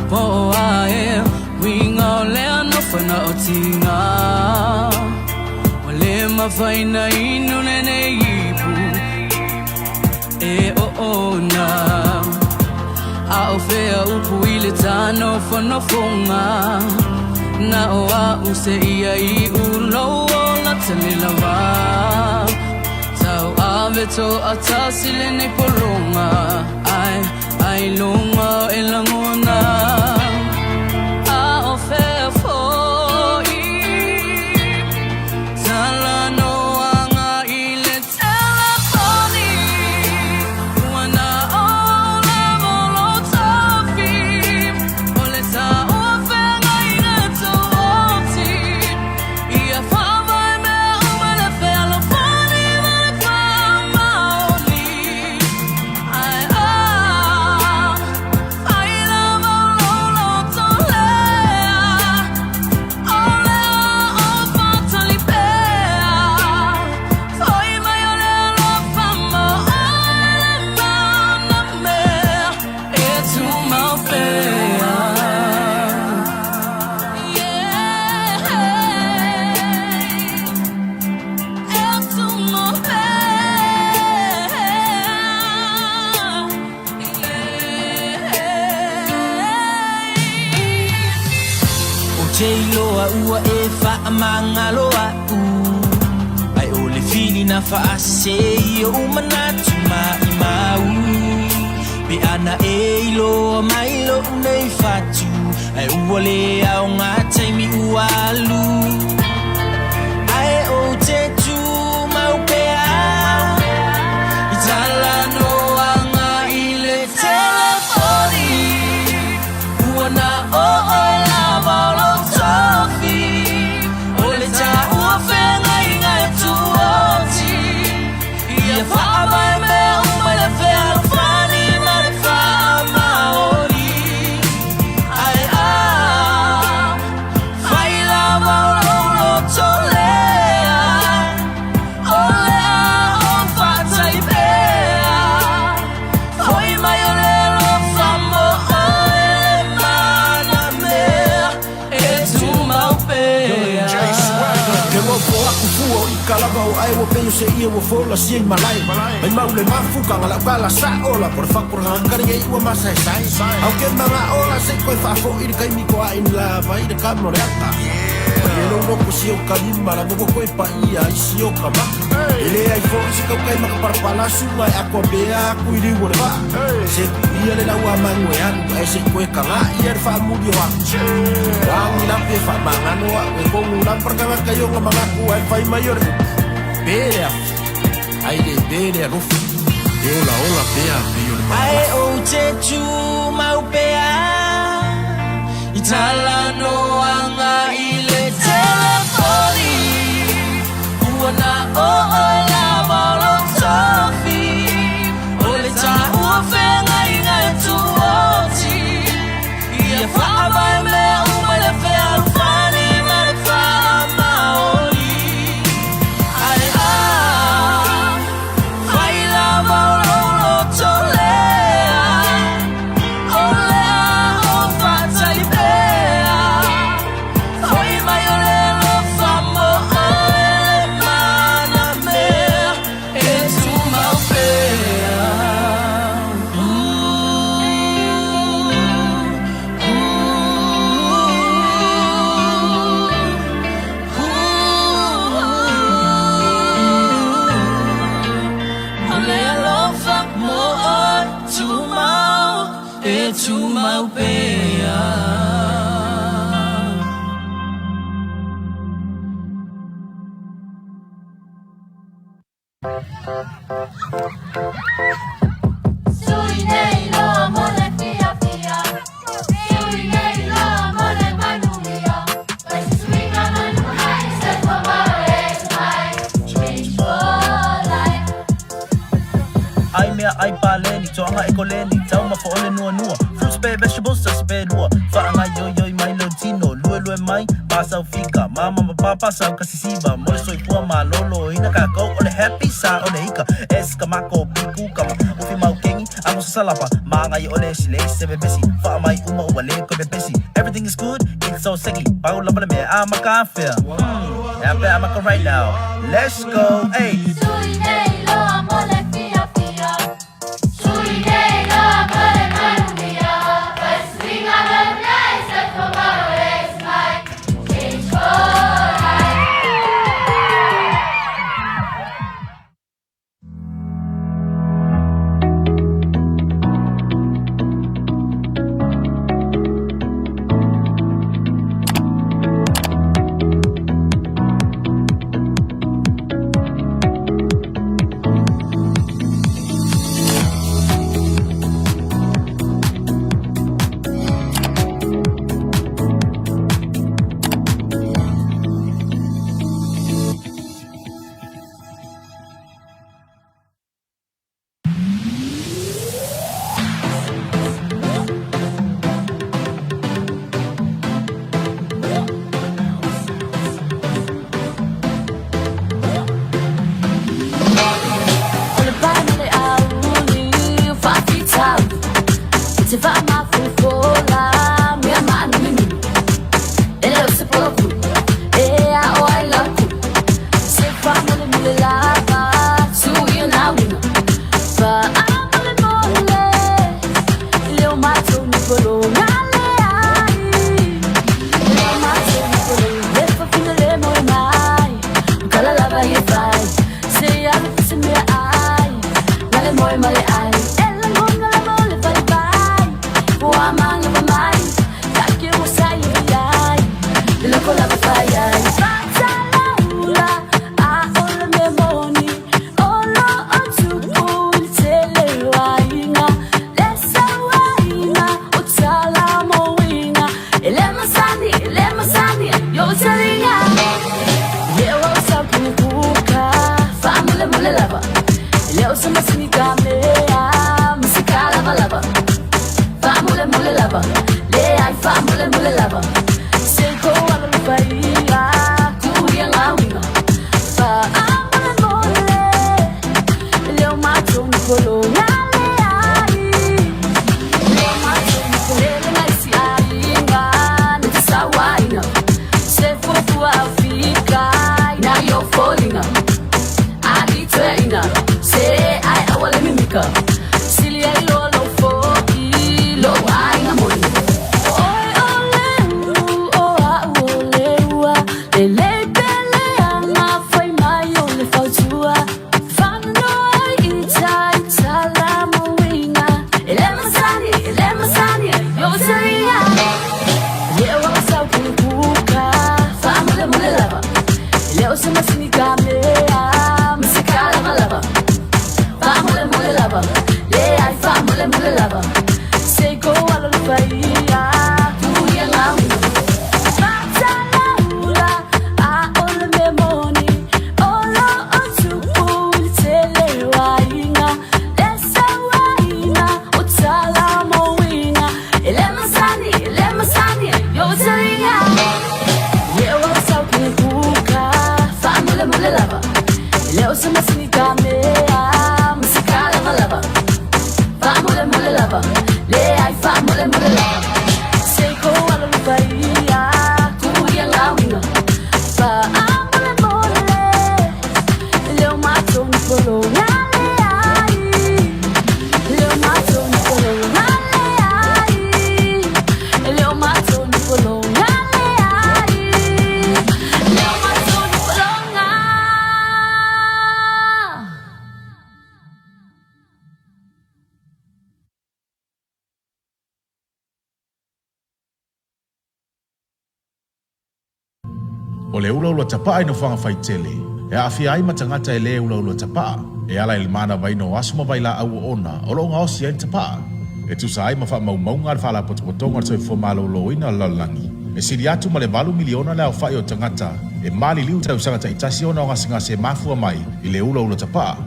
Speaker 5: po o a e uiga o lea nofo na o tiga ua le mafai ona inu lenei ipu e oona a o fea upu i le tanofonofoga na o a'u seia iu lou ola tele lava tauave to'atasi lenei pologa ai ailoga e lagona a o fea fo'i talanoaga i le telefoni ua na o lava lou tofi o le taua feagaiga tuoti ia faavae mea uma le fealofani ma le faamaoni ai a fai lava lou loto lea o lea o faatali pea fo'i mai o le alofa ma oe le mana mea e tumau pea. Yeah. E tumau pea. Yeah.
Speaker 12: Ou te iloa ua e faamagalo a'u ae o le filina faasese i o'u manatu maʻimau pe ana e iloa mai lo'u nei fatu ae ua le aoga taimi ua alu ae ou te tumau pea i talanoaga i le telefoni ua na o oe lava o lou tofi o le taua feagaiga e tuoti ia faavae mea uma le fealofani ma le faamaoni ai a.
Speaker 13: ua o ika lava o ae ua pei o se ie ua folasia i malae. Mai mau le mafu ka ngalau ka la sa'o la po le fakura i ua masaesae. Au ke maga'o la se i koe faafo'i le kaimi ko a'i ni lava i le kama o le ata. Malie lou loko si o ka lima la mo koe paia ai si o ka maka. E le ai fo'i se kaukai ma ka palapala suga e akoa pea aku i liu o le vaa. Se tuia le lau a magu e alu ae se i koe kaga'i a le faamuli o aku. Lagi lape e faamagano a'u e kogu lapa le tagata i ona manatu ae fai mai o le upu, Pe le afi, ae le pe le alofa. E olaola pea pei o le
Speaker 12: Ae
Speaker 13: malalafi.
Speaker 12: ou te tumau pea i talanoaga i le telefoni Ua na o oe lava o lou tofi O le taua feagaiga e tuoti Ia faavae mea uma i le fealofani ma le faamaoni Ae a fai lava o lou loto lea O lea o faatali pea Foi mai o le alofa mo oe le manamea E tumau pea O le alofa mo oe tumau E tumau pea.
Speaker 10: Sui nei loa mo le fiafia, Sui nei loa mo le manuia, Fai se suiga manu ai, Soifua mau e mai, Change for life.
Speaker 8: Ai mea ai paleni, toaga e koleni, taumafa o le nuanua, fruits pe vegetables tasi pe lua, faagaioioi mai lou tino, luelue mai, pasau fika, mama ma papa sau ka sisiva, mo le soifua malōlōina kākou o le happy sa o le ika, es ka mako piku kama, ufi mau kengi, ago sasalapa, magai o le sile se pepesi, faamai uma ua le koe pepesi, everything is good, it's so seki, pau lava le mea a maka afea, ea pe a maka right now, let's go, ay.
Speaker 10: Sui nei loa mo le fiafia, Sui nei loa mo le manuia, Fai suiga manunai, Soifua mau e mai, Change for life.
Speaker 14: O le pae ma le auli o faafitauli I te vaa mafofola mea maanuminumi E le o se polokulu e ao ai lau kulu Se faamolemole lava tuu ia nau lima Faamolemole i le o matou ni pologa leai Le o matou ni pologa e fafine le moe mai O kala lava ia fai Se alu se mea ai Na le moe ma le ai E lagona lava o le falepai Ua manava mai Take ua sai i ai Le loko lava fai ai Fatalaula a o le mea moni O lo o tupu i le tele o aiga Le sauaina o tala mo uiga E le masani, e le masani yo taliga Le o sa pupuka Faamolemole lava E le o se masini ka mea Masika lava lava Faamolemole lava Le ai faamolemole lava Se ko ala le faia Tuia ngā uiga Faamolemole E le o matou ni polo le ai Le o matou ni polo le ngai si aiga Na te sauaina Se fuafua au fika Na yo foliga. uiga Ali toeaina Se ai aua le mimika Sili ai loa lou fo'i Lou aiga moni Oi o le ulu o a'u o le ua Lelei pele ana fai mai o le fautua Faanonoa ai i tai tala ma uiga E le masani, e le masani yo taliga E le o sau kuka Faamulemule lava E le o se masini ka mea Ma se kalavalava Faamulemule lava Leai faamulemule lava Se i kou alolofa ia Tuia ngā uiga Faatalaula A o le mea moni O lo o tupu i le tele o aiga Le sauaina o tala ma uiga E le masani, e le masani yo taliga E le o au sau kuka Faamulemule lava E le o se masini ka mea Ma se kalavalava Faamulemule lava Leai faamulemule lava Se i kou alolofa ia Tuia ngā uiga Faamolemole Leo matou ni pologa leai Leo matou ni pologa leai Leo matou ni pologa leai Leo matou ni pologa.
Speaker 3: O le ulaula tapaa i nofoaga faitele, e aafia ai ma tagata e lē ulaula tapaa, e ala i le manavaina o aso ma vailaau oona o lo o gaosi ai le tapaa. E tusa ai ma faamaumauga a le Faalapotopotoga o le Soifua Maloloina o le Lalolagi, e sili atu ma le 8 miliona le aofai o tagata e maliliu i tausaga taitasi ona o gasegase e mafua mai i le ulaula tapaa.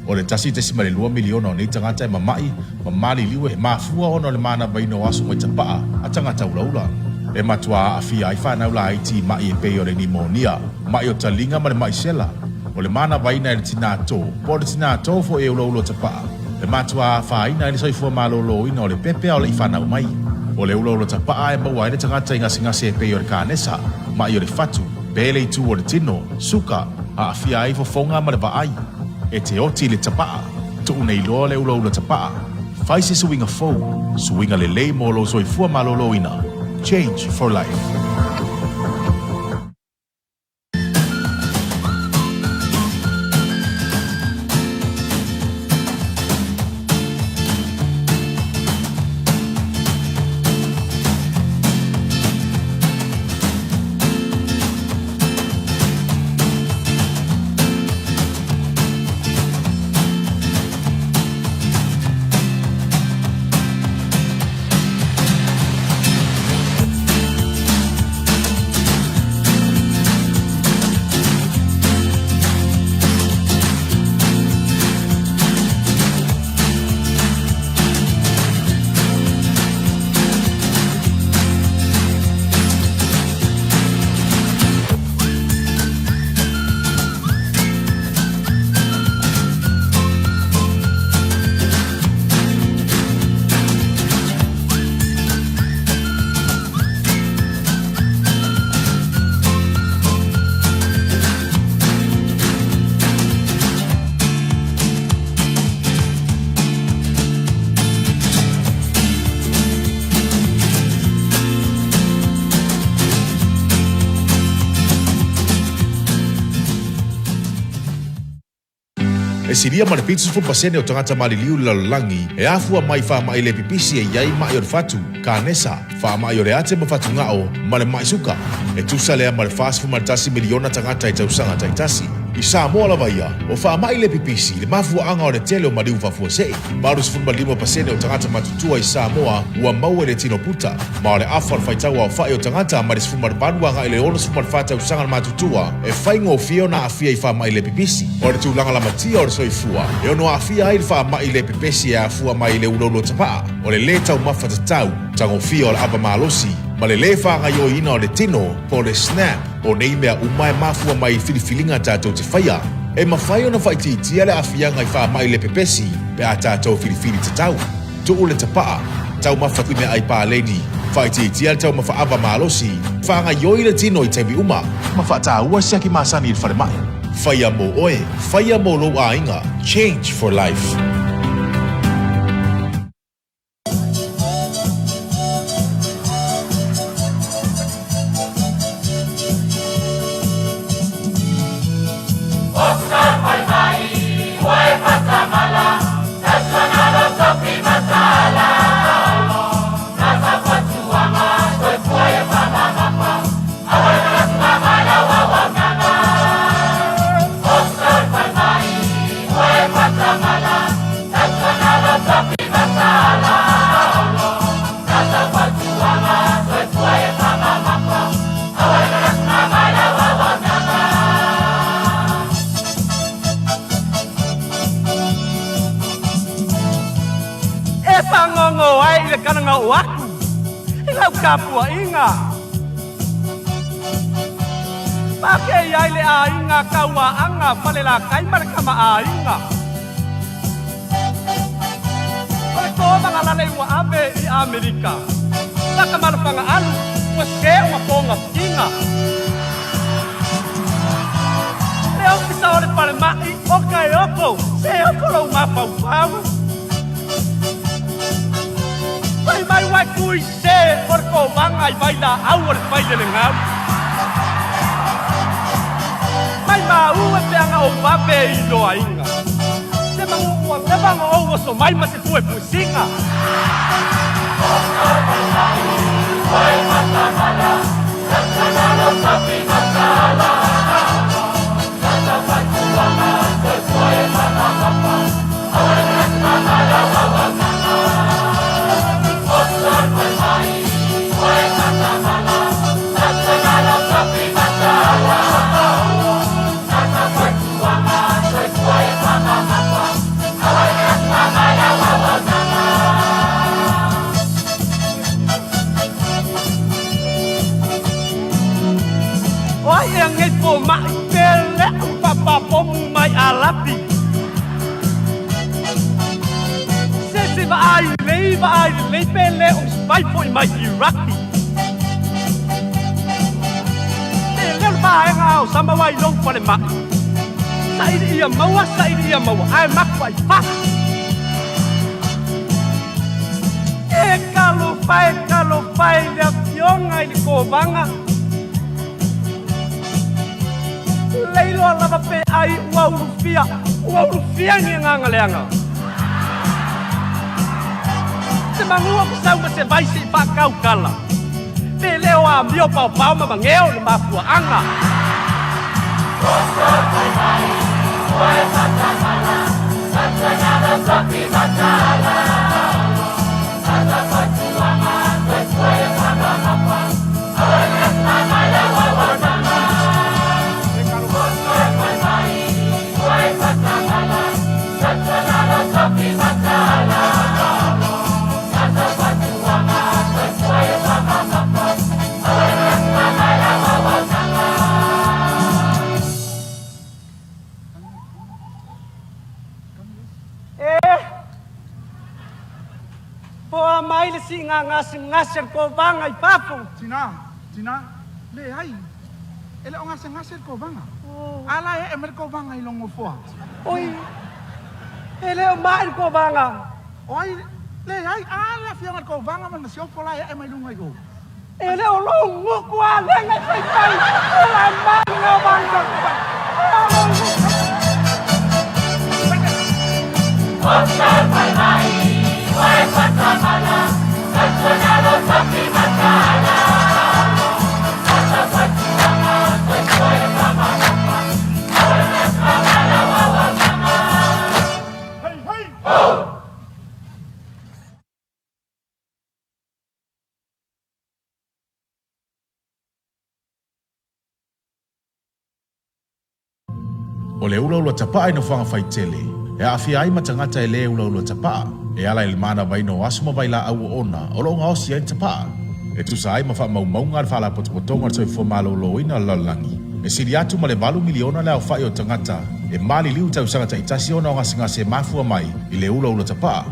Speaker 3: O le 1.2 miliona o nei tagata e mama'i ma maliliu e mafua ona o le manavaina o aso mai tapaa a tagata ulaula. E matuā aafia ai fanau laiti i ma'i e pei o le nimonia, ma'i o taliga ma le ma'i sela. O le manavaina e le tinā tō, po o le tinā tō fo'i e ulaula tapaa, e matuā afaina ai le soifua malōlōina o le pepe a o le'i fanau mai. O le ulaula tapaa e maua ai le tagata i gasegase e pei o le kanesa, ma'i o le fatu, pele i tū o le tino, suka, aafia ai fofoga ma le vaai. E te oti i le tapaa, tuu nei loa le ulaula tapaa. Fai se suiga fou, suiga lelei mo lou soifua malōlōina. Change for life. E silia ma le 70% o tagata maliliu i le lalolagi e afua mai i faamai le pipisi e i ai maʻi o le fatu, kanesa, faamai o le ate ma fatugao, ma le maʻi suka. E tusa lea ma le 41 miliona tagata i tausaga taitasi. I Samoa lava ia, o faamai le pipisi le mafuaaga o le tele o maliu faafuasei. 85% o tagata matutua i Samoa ua maua i le tino puta, ma o le afa o le faitau aofai o tagata mai le 18 agai i le 64 tausaga le matutua e faigofie ona aafia i faamai le pipisi. O le tulaga lamatia o le soifua e ono aafia ai le faamai le pepesi e afua mai i le uloulou tapaa, o le lē taumafa tatau, tagofia o le ava malosi, ma le lē faagaioiina o le tino po o le SNAP. O nei mea uma e mafua mai i filifiliga tatou te faia. E mafai ona faaitiitia le aafiaga i faamai le pepesi pe a tatou filifili tatau. Tuu le tapaa, taumafa i meaai paleni, faaitiitia le taumafa ava malosi, faagaioi le tino i taimi uma, ma faataua siaki masani i le falemai. Faia mō oe, faia mō lou aiga, Change for life.
Speaker 15: E fagogo ai i le kalagao aku i lau tapuaiga. Pakei ai le aiga Kauaaga Falelatai ma le kamaaiga. O le tovaga lalei ua ave i Amerika. Laka ma le fagaalu ua se ua togafitiga. Le ofisa o le falemai o Kaeoko, se oko lou mafaufau. Fai mai ua e kui se o le kovaga i vailaau o le failelegau. Mai maua e peaga ou vave i loaiga. Se magu ua leva ona ou oso mai ma se puepuesiga. O ai ea nei fomai pe leʻu papapomu mai Alapi. Se se vaai lelei vaai lelei pe le o se vai foi mai Iraki. Te leo le vaega o sama wai lou falemai. Saili ia maua, saili ia maua, ae maku ai fasi. E talofa e talofa i le afioga i le kovaga. Leiloa lava pe ai ua ulufia, ua ulufia ni agaga leaga. Se magua ma sau ma se vai se i faakaukala. Pe le o amio paopao ma mageo le mafuaaga. E Poa mai le siiga gasegase a le kovaga i fafo.
Speaker 16: Tina, tina, leai, e le o gasegase le kovaga. A la e ee mai le kovaga i lou nofoa.
Speaker 15: Oi, e le o mai le kovaga.
Speaker 16: O ai, leai, a le afioga i le kovaga ma le masiofo la e ee mai luga i o.
Speaker 15: E le o lou gutu a lega e faifai, e la mai le kovaga.
Speaker 3: O le ulaula tapaa i nofoaga faitele, e aafia ai ma tagata e lē ulaula tapaa, e ala i le manavaina o aso ma vailaau oona o lo o gaosi ai le tapaa, e tusa ai ma faamaumauga a le Faalapotopotoga o le Soifua Maloloina o le Lalolagi. E sili atu ma le 8 miliona le aofai o tagata e maliliu i tausaga taitasi ona o gasegase e mafua mai i le ulaula tapaa.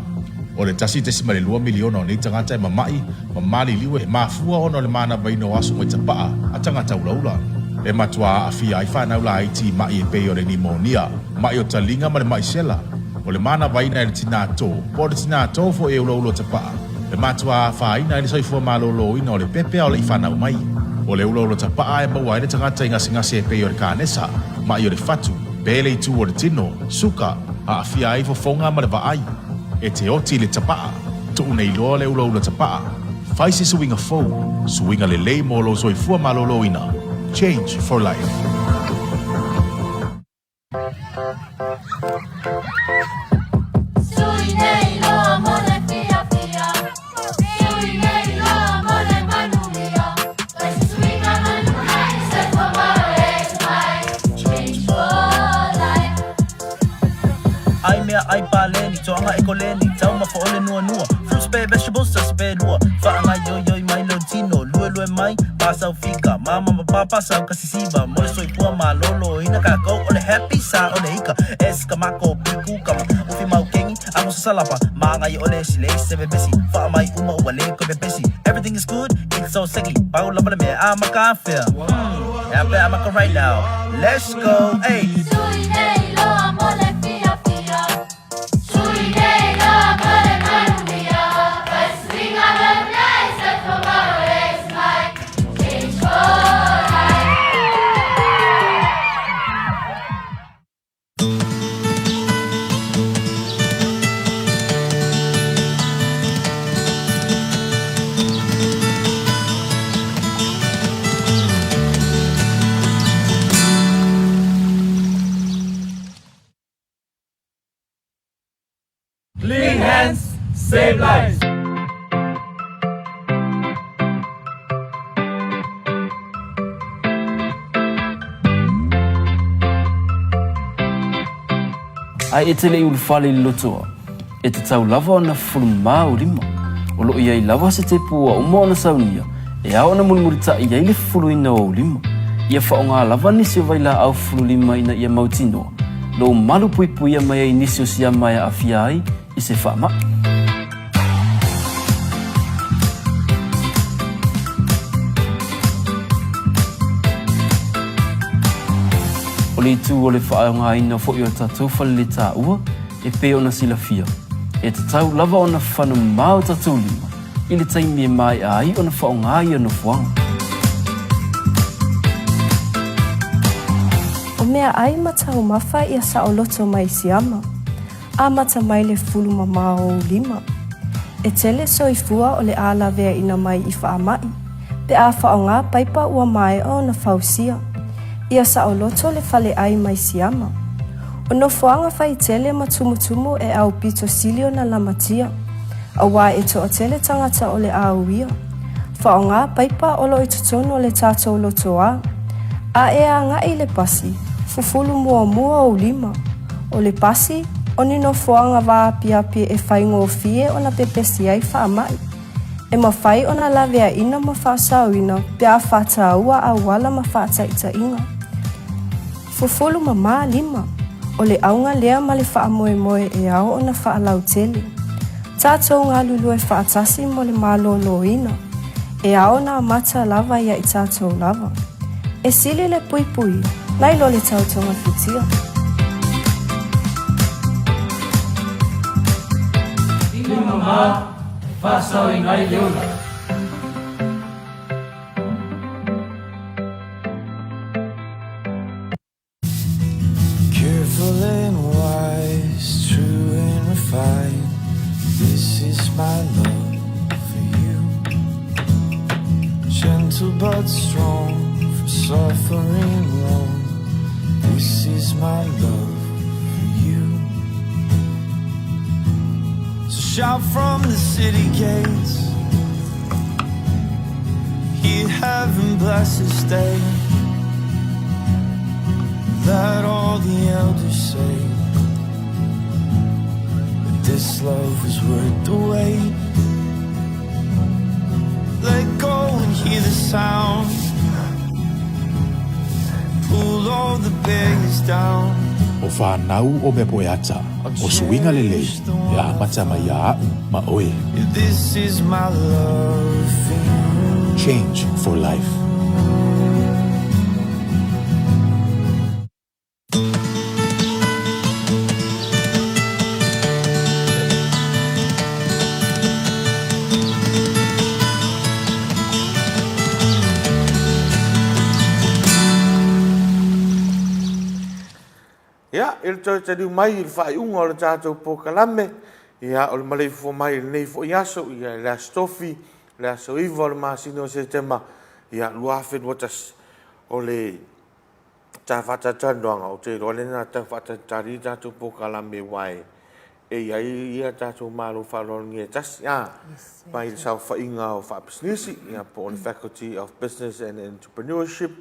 Speaker 3: O le 1.2 miliona o nei tagata e mama'i ma maliliu e mafua ona o le manavaina o aso mai tapaa a tagata ulaula. E matuā aafia ai fanau laiti i maʻi e pei o le nimonia, maʻi o taliga ma le maʻi sela. O le manavaina e le tinā tō, po o le tinā tō foʻi e uloulo tapaʻa, e matuā afaina ai le soifua malōlōina o le pepe a o leʻi fanau mai. O le uloulo tapaʻa e maua ai le tagata i gasegase e pei o le kanesa, maʻi o le fatu, pe le itu o le tino, suka, aafia ai fofoga ma le vaai. E te oti i le tapaʻa, tuu nei loa le uloulo tapaʻa. Fai se suiga fou, suiga lelei mo lou soifua malōlōina. Change for life.
Speaker 10: Sui nei loa mo le fiafia. Sui nei loa mo le manuia. Fai se suiga manuia. Soifua mai. Change for life.
Speaker 8: ʻAi mea ʻai paleni, toaga e koleni, taumafa ʻole nuanua, fruits pe vegetables sasi pe lua, faagaioioi mai lou tino, luelue mai, pasau fika, mama ma papa sau ka sisiva, mo le soifua malōlōina kākou o le happy sa o le ika, S ka mako, P kukama, ufi maukeni, ago sasalapa, magai ʻole silei se pepesi, faamai uma ua le koe pepesi, everything is good, it's so sexy, pau lava le mea a makafea, hmm, ea pe a maka right now, let's go, hey.
Speaker 10: Sui nei loa mo le fiafia. Sui nei loa mo le manuia. Fai suiga manuia e soifua malōlō mai. Change for life.
Speaker 15: Clean hands, save lives.
Speaker 6: Ae e te le i ulufale i le lotoa, e tatau lava ona fufulu mamā ou lima. O lo o i ai lava se tepu ua uma ona saunia, e ao ona mulimulitaʻi ai le fufuluina o ou lima. Ia faaaoga lava nisi o vailaau fufulu lima ina ia mautinoa lou malu puipuia mai ai nisi o siama e aafia ai i se faamaʻi. O le itu o le faaaogaina foʻi o tatou faleletaua e pei ona silafia, e tatau lava ona fana mamā o tatou lima i le taimi e maeʻa ai ona faaaoga ia nofoaga.
Speaker 7: O meaʻai ma taumafa ia saʻoloto mai siama. Amata mai le fulu mamao o ou lima. E tele soifua o le a laveaina mai i faamaʻi, pe a faaaoga paipa ua maea ona fausia. Ia saoloto le faleʻai mai siama. O nofoaga faitele ma tumutumu e aupito sili ona lamatia, auā e toatele tagata o le a uia. Faaaoga paipa o lo o i totonu o le tatou lotoā. A e agaʻi i le pasi, fufulu muamua ou lima. O le pasi, o ni nofoaga vaapiapi e faigofie ona pepesi ai faamaʻi. E mafai ona laveaina ma faasaoina pe a faataua auala ma faataitaiga. Fufulu mamā lima, o le auga lea ma le faamoemoe e ao ona faalautele. Tatou galulue faatasi mo le malōlōina, e ao ona amata lava ia i tatou lava. E sili le puipui, nai lo le tau togafitia.
Speaker 15: Lima mamā e faasaoina ai le ola.
Speaker 4: Careful and wise, true and refined. This is my love for you. Gentle but strong, for suffering long. This is my love for you. So shout from the city gates. Hear heaven bless this day. Let all the elders say that this love was worth the wait. Let go and hear the sound. Pull all the barriers down.
Speaker 3: O fanau o mea poe ata, o suiga lelei, e amata mai iā aʻu ma oe.
Speaker 4: This is my love for you.
Speaker 3: Change for life.
Speaker 1: Ia, i le toe taliu mai i le faaiuga o le tatou polokalame, ia, o le maleifua mai i lenei foi aso, ia, i le Aso Tofi, le aso 9 o le masina o Setema, ia, 2021, o le ta faatalatalanoaga, ou te iloa lea na tau faatalitali le tatou polokalame aua e e i ai ia tatou malo faaaloalogia e tasi, a, mai le saofaiga o faapisinisi, ia, po o le Faculty of Business and Entrepreneurship,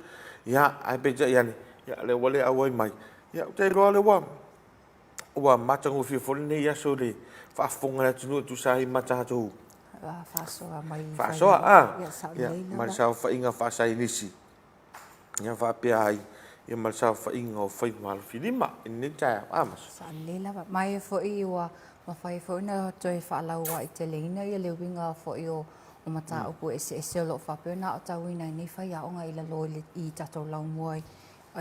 Speaker 1: ia, ae peitai ane, ia, lea ua le auai mai, ia, ou te iloa lea ua ua matagofie foi lenei aso i le faafofoga a le atunuu e tusa ai ma tatou
Speaker 2: faasoa mai
Speaker 1: faasoa, a, ia, ma le saofaiga faasaienisi. Ia faapea ai, ia ma le saofaiga o Faivalofilima i lenei taeao. A, Maso?
Speaker 2: Saolelei lava. Ma e foi ua mafai foi ona toe faalauaiteleina ia le uiga foi o o mataupu eseese o lo o faapea ona aotauina ai nei faiaoga i lalo i le i tatou laumua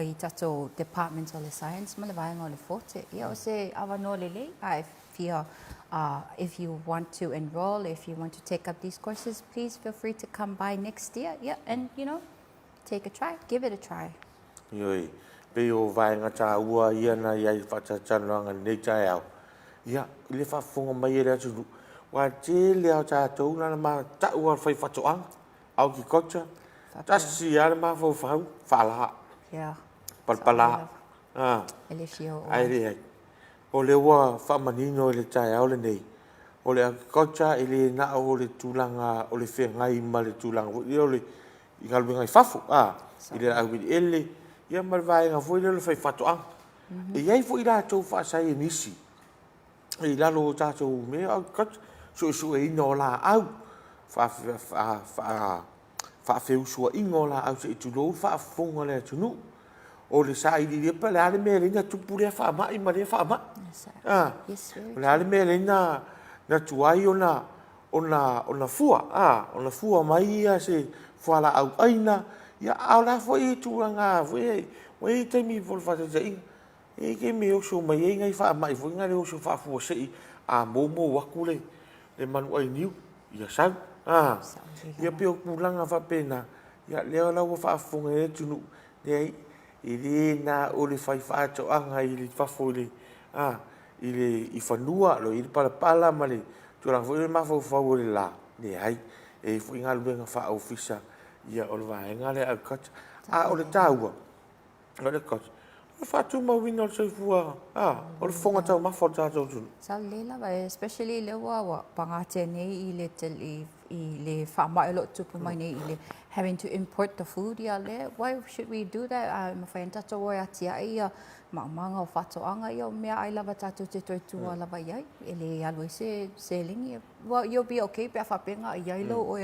Speaker 2: i tatou Department o le Science ma le vaega o le Forte. Ia o se avanoa lelei, a e fia if you want to enroll, if you want to take up these courses, please feel free to come by next year, yeah, and you know, take a try, give it a try.
Speaker 1: Ioe, pei o vaega tāua ia na i ai faatalatalanoaga i lenei taeao. Ia, i le faafofoga mai e le atunuu, ua tele lava o tatou na ona matau lava o le faifaatoaga, agriculture, tasi lava le mafaufau, faala,
Speaker 2: yeah.
Speaker 1: palapala, ah, ae leai. O lea ua faamanino i le taeao lenei, o le agriculture e le na o le tulaga o le feagai ma le tulaga foi lea o le i galuega i fafo, a, i le aueleele, ia ma le vaega foi lea o le faifaatoaga. E i ai foi latou faasaienisi i lalo o tatou mea agriculture, suesueina o laau, faafeusuaiga o laau se i tulou le faafofoga a le atunuu. O le sailiilia pe o le a le mea e ala ai ona tupu lea faamai ma lea faamai. A, o le a le mea e ala ai ona tuai ona fua, a, ona fua mai ia se fualaau aina, ia, a o le a foi tulaga foi ua i ai taimi mo le faataitaiga, e i ai taimi e oso mai ai nai faamai foi na le oso faafuasei a moumou atu le manuai niu, ia sau. A, ia pei o tulaga faapena, ia lea la ua faafofoga ai le atunuu, leai, e le na o le faifaatoaga i fafo i le, a, i le i fanua, o lo o i ai le palapala ma le tulaga foi lea mafaufau o le la, leai, e i ai foi galuega faa-ofisa, ia o le vaega lea agriculture. A o le taua, o le agriculture, o le faatumauina o le soifua, a, o le fofoga taumafa o le tatou atunuu.
Speaker 2: Sa lelei lava, especially lea ua ua pagatia nei i le i le faamai o lo o tupu mai nei i le having to import the food, ia lea, why should we do that? A mafai ona tatou o e atiae ia maumauga o faatoaga ia o meaai lava tatou te toe tua lava i ai, e le alu ai se seleni. Well, you'll be okay pe a faapea na i ai lou oe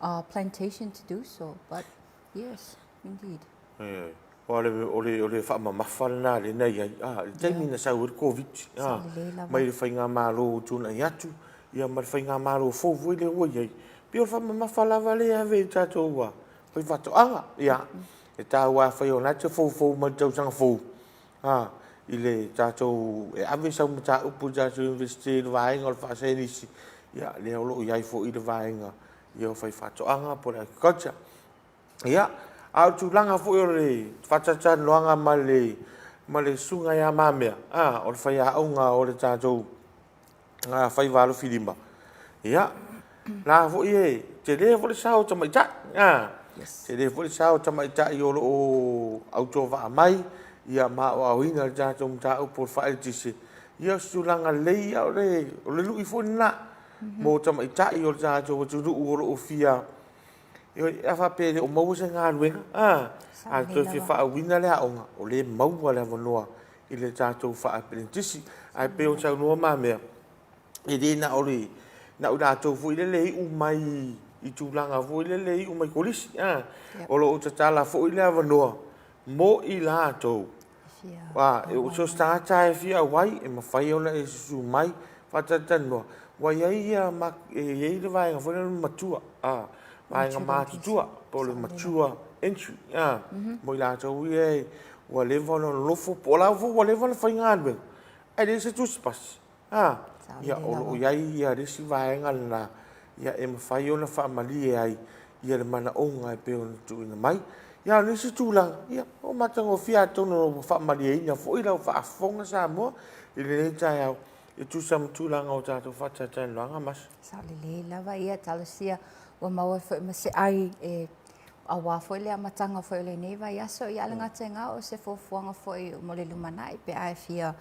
Speaker 2: a plantation to do so, but yes, indeed.
Speaker 1: Ioe. O le, o le, o le faamamafa lena lea na i ai, a, i le taimi na sau ai le Koviti, a, mai le faigamalo ua tuanai atu, ia ma le faigamalo fou foi lea ua i ai. Pei o le faamamafa lava lea e ave i tatou a, faifaatoaga, ia, e taua afai o lena e te foufou mai le tausaga fou, a, i le tatou, e ave sau mataupu i le tatou Iunivesite i le vaega o le faasaienisi, ia, lea o lo o i ai foi le vaega ia o faifaatoaga po o le agriculture. Ia, a o le tulaga foi o le faatalatalanoaga ma le, ma le susuga ia Mamea, a, o le faiaoga o le tatou faiva alofilima, ia, la foi e tele foi le sao o tamaitai, a, tele foi le sao o tamaitai o lo o autovaa mai, ia ma aoaoina le tatou mataupu o le faaeletise, ia o se tulaga lelei, ia o le, o le lui foi lena mo tamaitai o le tatou atunuu o lo o fia Ioe, a faapea e le o maua se galuega, a, a toe fia faauiina le aoga, o lea e maua le avanoa i le tatou faa-aperenitisi. Ae pei ona saunoa Mamea, e le na o le, na o i latou foi lele e iu mai i tulaga foi lele e iu mai kolisi, a, o lo o tatala foi le avanoa mo i latou Aua e so o se tagata lava e fia auai, e mafai ona e susu mai, faatalatalanoa. Ua i ai ia, e i ai le vaega foi lea o le matua, a, vaega matutua, po o le mature entry, a, mo i latou ia ua leva ona nonofo, po o la foi ua leva ona faigaluega, ae leai se tusi pasi. A, ia, o lo o i ai ia le isi vaega lena, ia, e mafai ona faamalie ai ia le manaoga e pei ona tuuina mai. Ia, o le isi tulaga, ia, ua matagofie atonu ua faamalieina foi lau faafofoga Samoa i lenei taeao e tusa ma tulaga o tatou faatalatalanoaga, Masa.
Speaker 2: Sao lelei lava, ia, talosia ua maua foi ma se ai e aua foi le amataga foi o lenei vaiaso, ia, a o le gata i lena o se fuafuaga foi mo le lumanai pe a e fia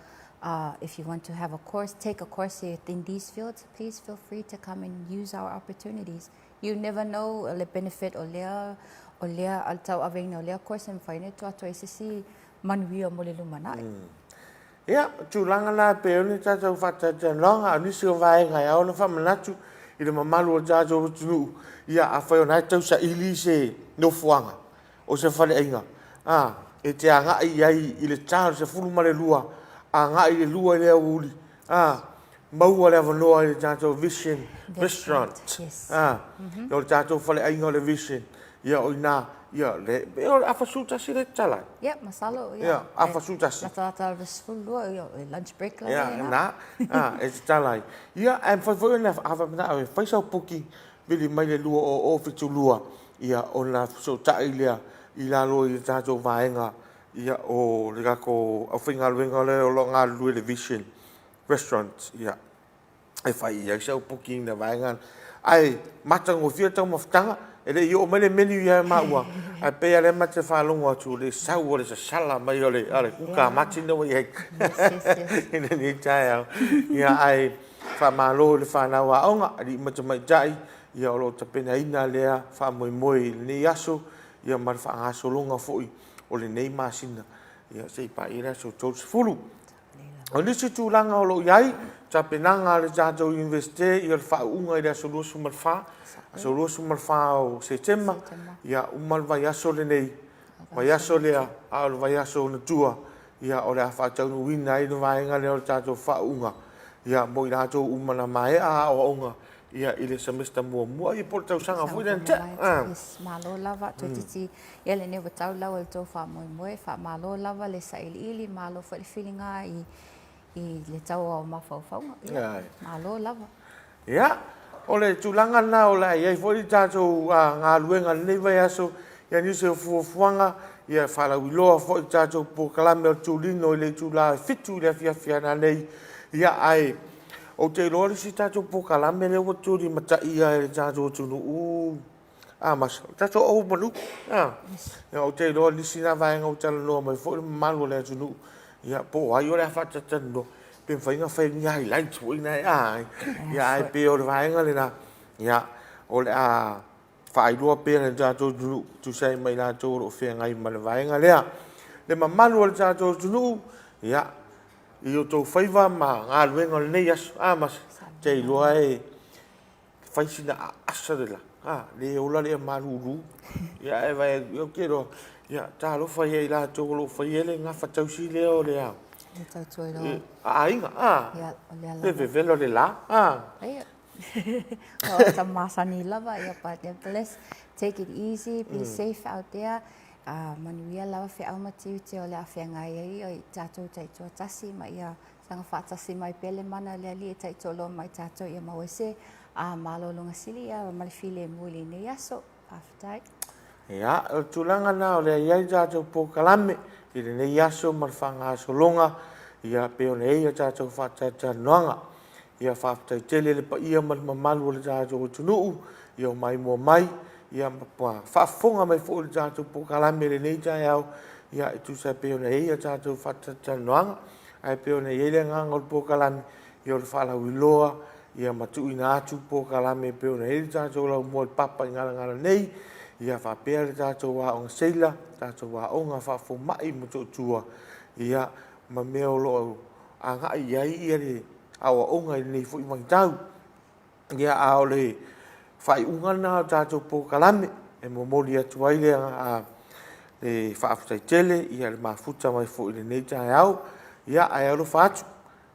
Speaker 2: if you want to have a course, take a course in these fields, please feel free to come and use our opportunities. You never know le benefit o lea o lea tauaveina o lea course e mafai ona tuu atu ai se isi manuia mo le lumanai.
Speaker 1: Ia, o tulaga la e pei ona tatou faatalatalanoaga, o nisi o vaega e ao ona faamanatu i le mamalu o le tatou atunuu, ia afai o lena e tausaili se nofoaga o se faleaiga, a, e te agai i ai i le ta o le 12 agai i le 2 i le aoauli, a, maua le avanoa i le tatou Vision Restaurant, a, o le tatou faleaiga o le Vision, ia o i ina, ia, le, o le afa 11 lea e tatala ai.
Speaker 2: Ia, masalo,
Speaker 1: ia. Ia, afa 11.
Speaker 2: Latalata i le 12, ia, o le lunch break lava
Speaker 1: ia lena. Ia, na, a, e tatala ai. Ia, ae mafai foi ona, a manao e fai sau booking, vili mai le 20072, ia, ona fesootai lea i lalo i le tatou vaega, ia, o le tatou aufaigaluega lea o lo o galulue i le Vision Restaurant, ia, e fai i ai sau booking i le vaega lea. Ae matagofie le taumafataga, e le i oo mai le menu ia maua, ae pei lava o lea ma te faalogo atu i le sau o le sasala mai o le kuka a Martin lea ua i ai i lenei taeao. Ia, ae faamalo i le fanau aoga, alii ma tamaitai, ia o lo o tapenaina lea faamoemoe i lenei aso, ia ma le faagasologa foi o lenei masina, ia se i paia le aso 30. O nisi tulaga o lo o i ai, tapenaga a le tatou Iunivesite ia le faauuga i le aso 24, aso 24 o Setema, ia uma le vaiaso lenei, vaiaso lea, a o le vaiaso ona tua, ia o le a faataunuuina ai le vaega lea o le tatou faauuga, ia mo i latou uma na maea aoaoga ia i le semester muamua, ia po o le tausaga foi lea na tea.
Speaker 2: Yes, malo lava, toeitiiti ia lenei ua tau lau o le tou faamoemoe, faamalo lava le sailiili, malo foi le filiga i i le tau o mafaufauga. Ia, malo lava.
Speaker 1: Ia, o le tulaga lena o le a i ai foi le tatou galuega i lenei vaiaso, ia nisi o fuafuaga, ia faalauiloa foi le tatou polokalame o le tulino i le itula e 7 i le afiafi a nanei. Ia, ae ou te iloa le isi tatou polokalame lea ua tulimataia e le tatou atunuu, a Masa, o le tatou ou manu. A, ia, ou te iloa nisi na vaega ua talanoa mai foi le mamalu o le atunuu, ia, po o ai o le a faatalatalanoa, pe mafai ona fai ni highlights foi na, a, ia, ae pei o le vaega lena, ia, o le a faailoa pea le tatou atunuu, tusa ai ma i latou o lo o feagai ma le vaega lea. Le mamalu o le tatou atunuu, ia, i o outou faiva ma galuega o lenei aso, a Masa, te iloa e fai sina aasa le la, a, le ola le malulu, ia, ae vaai atu, ia, ou te iloa, ia, talofa ia i latou o lo o faia le gafatausi lea o le a,
Speaker 2: Le tautua i lou.
Speaker 1: aiga, a,
Speaker 2: Ia, o lea
Speaker 1: le lava. vevela o le la, a.
Speaker 2: Ia. O ta masani lava, ia, but nevertheless, take it easy, be safe out there. Manuia lava feau ma tiute o le a feagai ai i tatou taitoatasi ma ia saga faatasi mai pea le mana o le Alii e taitoaloa mai tatou ia maua ai se malologa sili ia ma le filemu i lenei aso. Faafetai.
Speaker 1: Ia, o le tulaga lena o lea e i ai tatou polokalame i lenei aso ma le faagasologa, ia pei ona i ai a tatou faatalatalanoaga. Ia faafetai tele le paia ma le mamalu o le tatou atunuu ia o maimoa mai, ia ma faafofoga mai foi i le tatou polokalame i lenei taeao, ia e tusa e pei ona i ai a tatou faatalatalanoaga. Ae pei ona i ai le agaga o le polokalame, ia o le faalauiloa, ia ma tuuina atu polokalame e pei ona i ai le tatou laumua i le papa i Galagala nei, ia faapea le tatou aoga seila, tatou aoga faafomai i Motootua, ia ma mea o lo o agai i ai ia le aoaoga i lenei foi vaitau. Ia, a o le faaiuga lena o le tatou polokalame e momoli atu ai le le faafetai tele ia le mafuta mai foi i lenei taeao. Ia, ae alofa atu,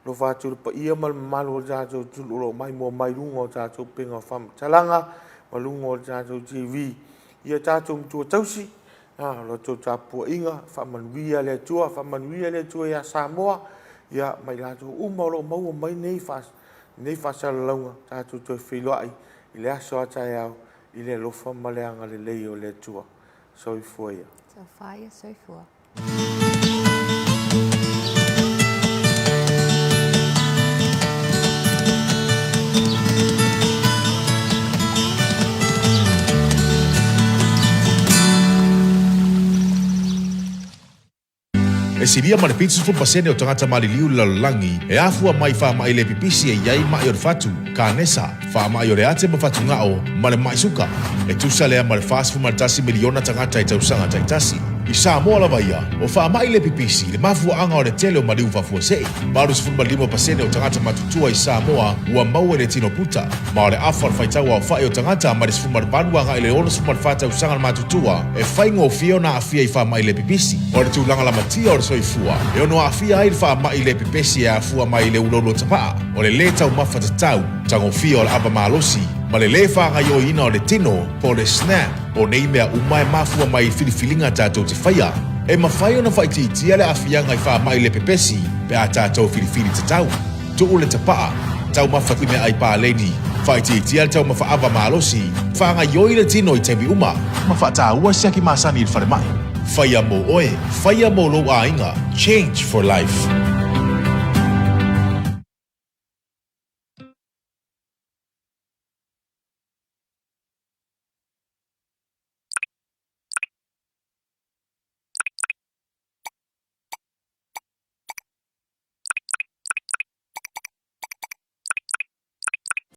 Speaker 1: alofa atu i le paia ma le mamalu o le tatou atunuu o lo o maimoa mai luga o tatou upega o faamatalaga ma luga o le tatou TV. Ia tatou matua tausi, a, lo outou tapuaiga, faamanuia le Atua, faamanuia le Atua ia Samoa, ia ma i latou uma o lo o maua mai nei nei faasalalauga, tatou toe feiloai i le aso a taeao i le alofa ma le agalelei o le Atua. Soifua ia.
Speaker 2: Taufa ia soifua.
Speaker 3: E silia ma le 70% o tagata maliliu i le lalolagi e afua mai i faamai le pipisi e i ai maʻi o le fatu, kanesa, faamai o le ate ma fatugao, ma le maʻi suka. E tusa lea ma le 41 miliona tagata i tausaga taitasi. I Samoa lava ia, o faamai le pipisi le mafuaaga o le tele o maliu faafuasei. 85% o tagata matutua i Samoa ua maua i le tino puta, ma o le afa o le faitau aofai o tagata mai le 18 agai i le 64 tausaga le matutua e faigofie ona aafia i faamai le pipisi. O le tulaga lamatia o le soifua e ono aafia ai le faamai le pepesi e afua mai i le uloulou tapaa, o le lē taumafa tatau, tagofia o le ava malosi, ma le lē faagaoioiina o le tino po o le SNAP. O nei mea uma e mafua mai i filifiliga tatou te faia. E mafai ona faaitiitia le aafiaga i faamai le pepesi pe a tatou filifili tatau. Tuu le tapaa, taumafa i meaai paleni, faaitiitia le taumafa ava malosi, faagaioi le tino i taimi uma, ma faataua siaki masani i le falemai. Faia mo oe, faia mo lou aiga. Change for life.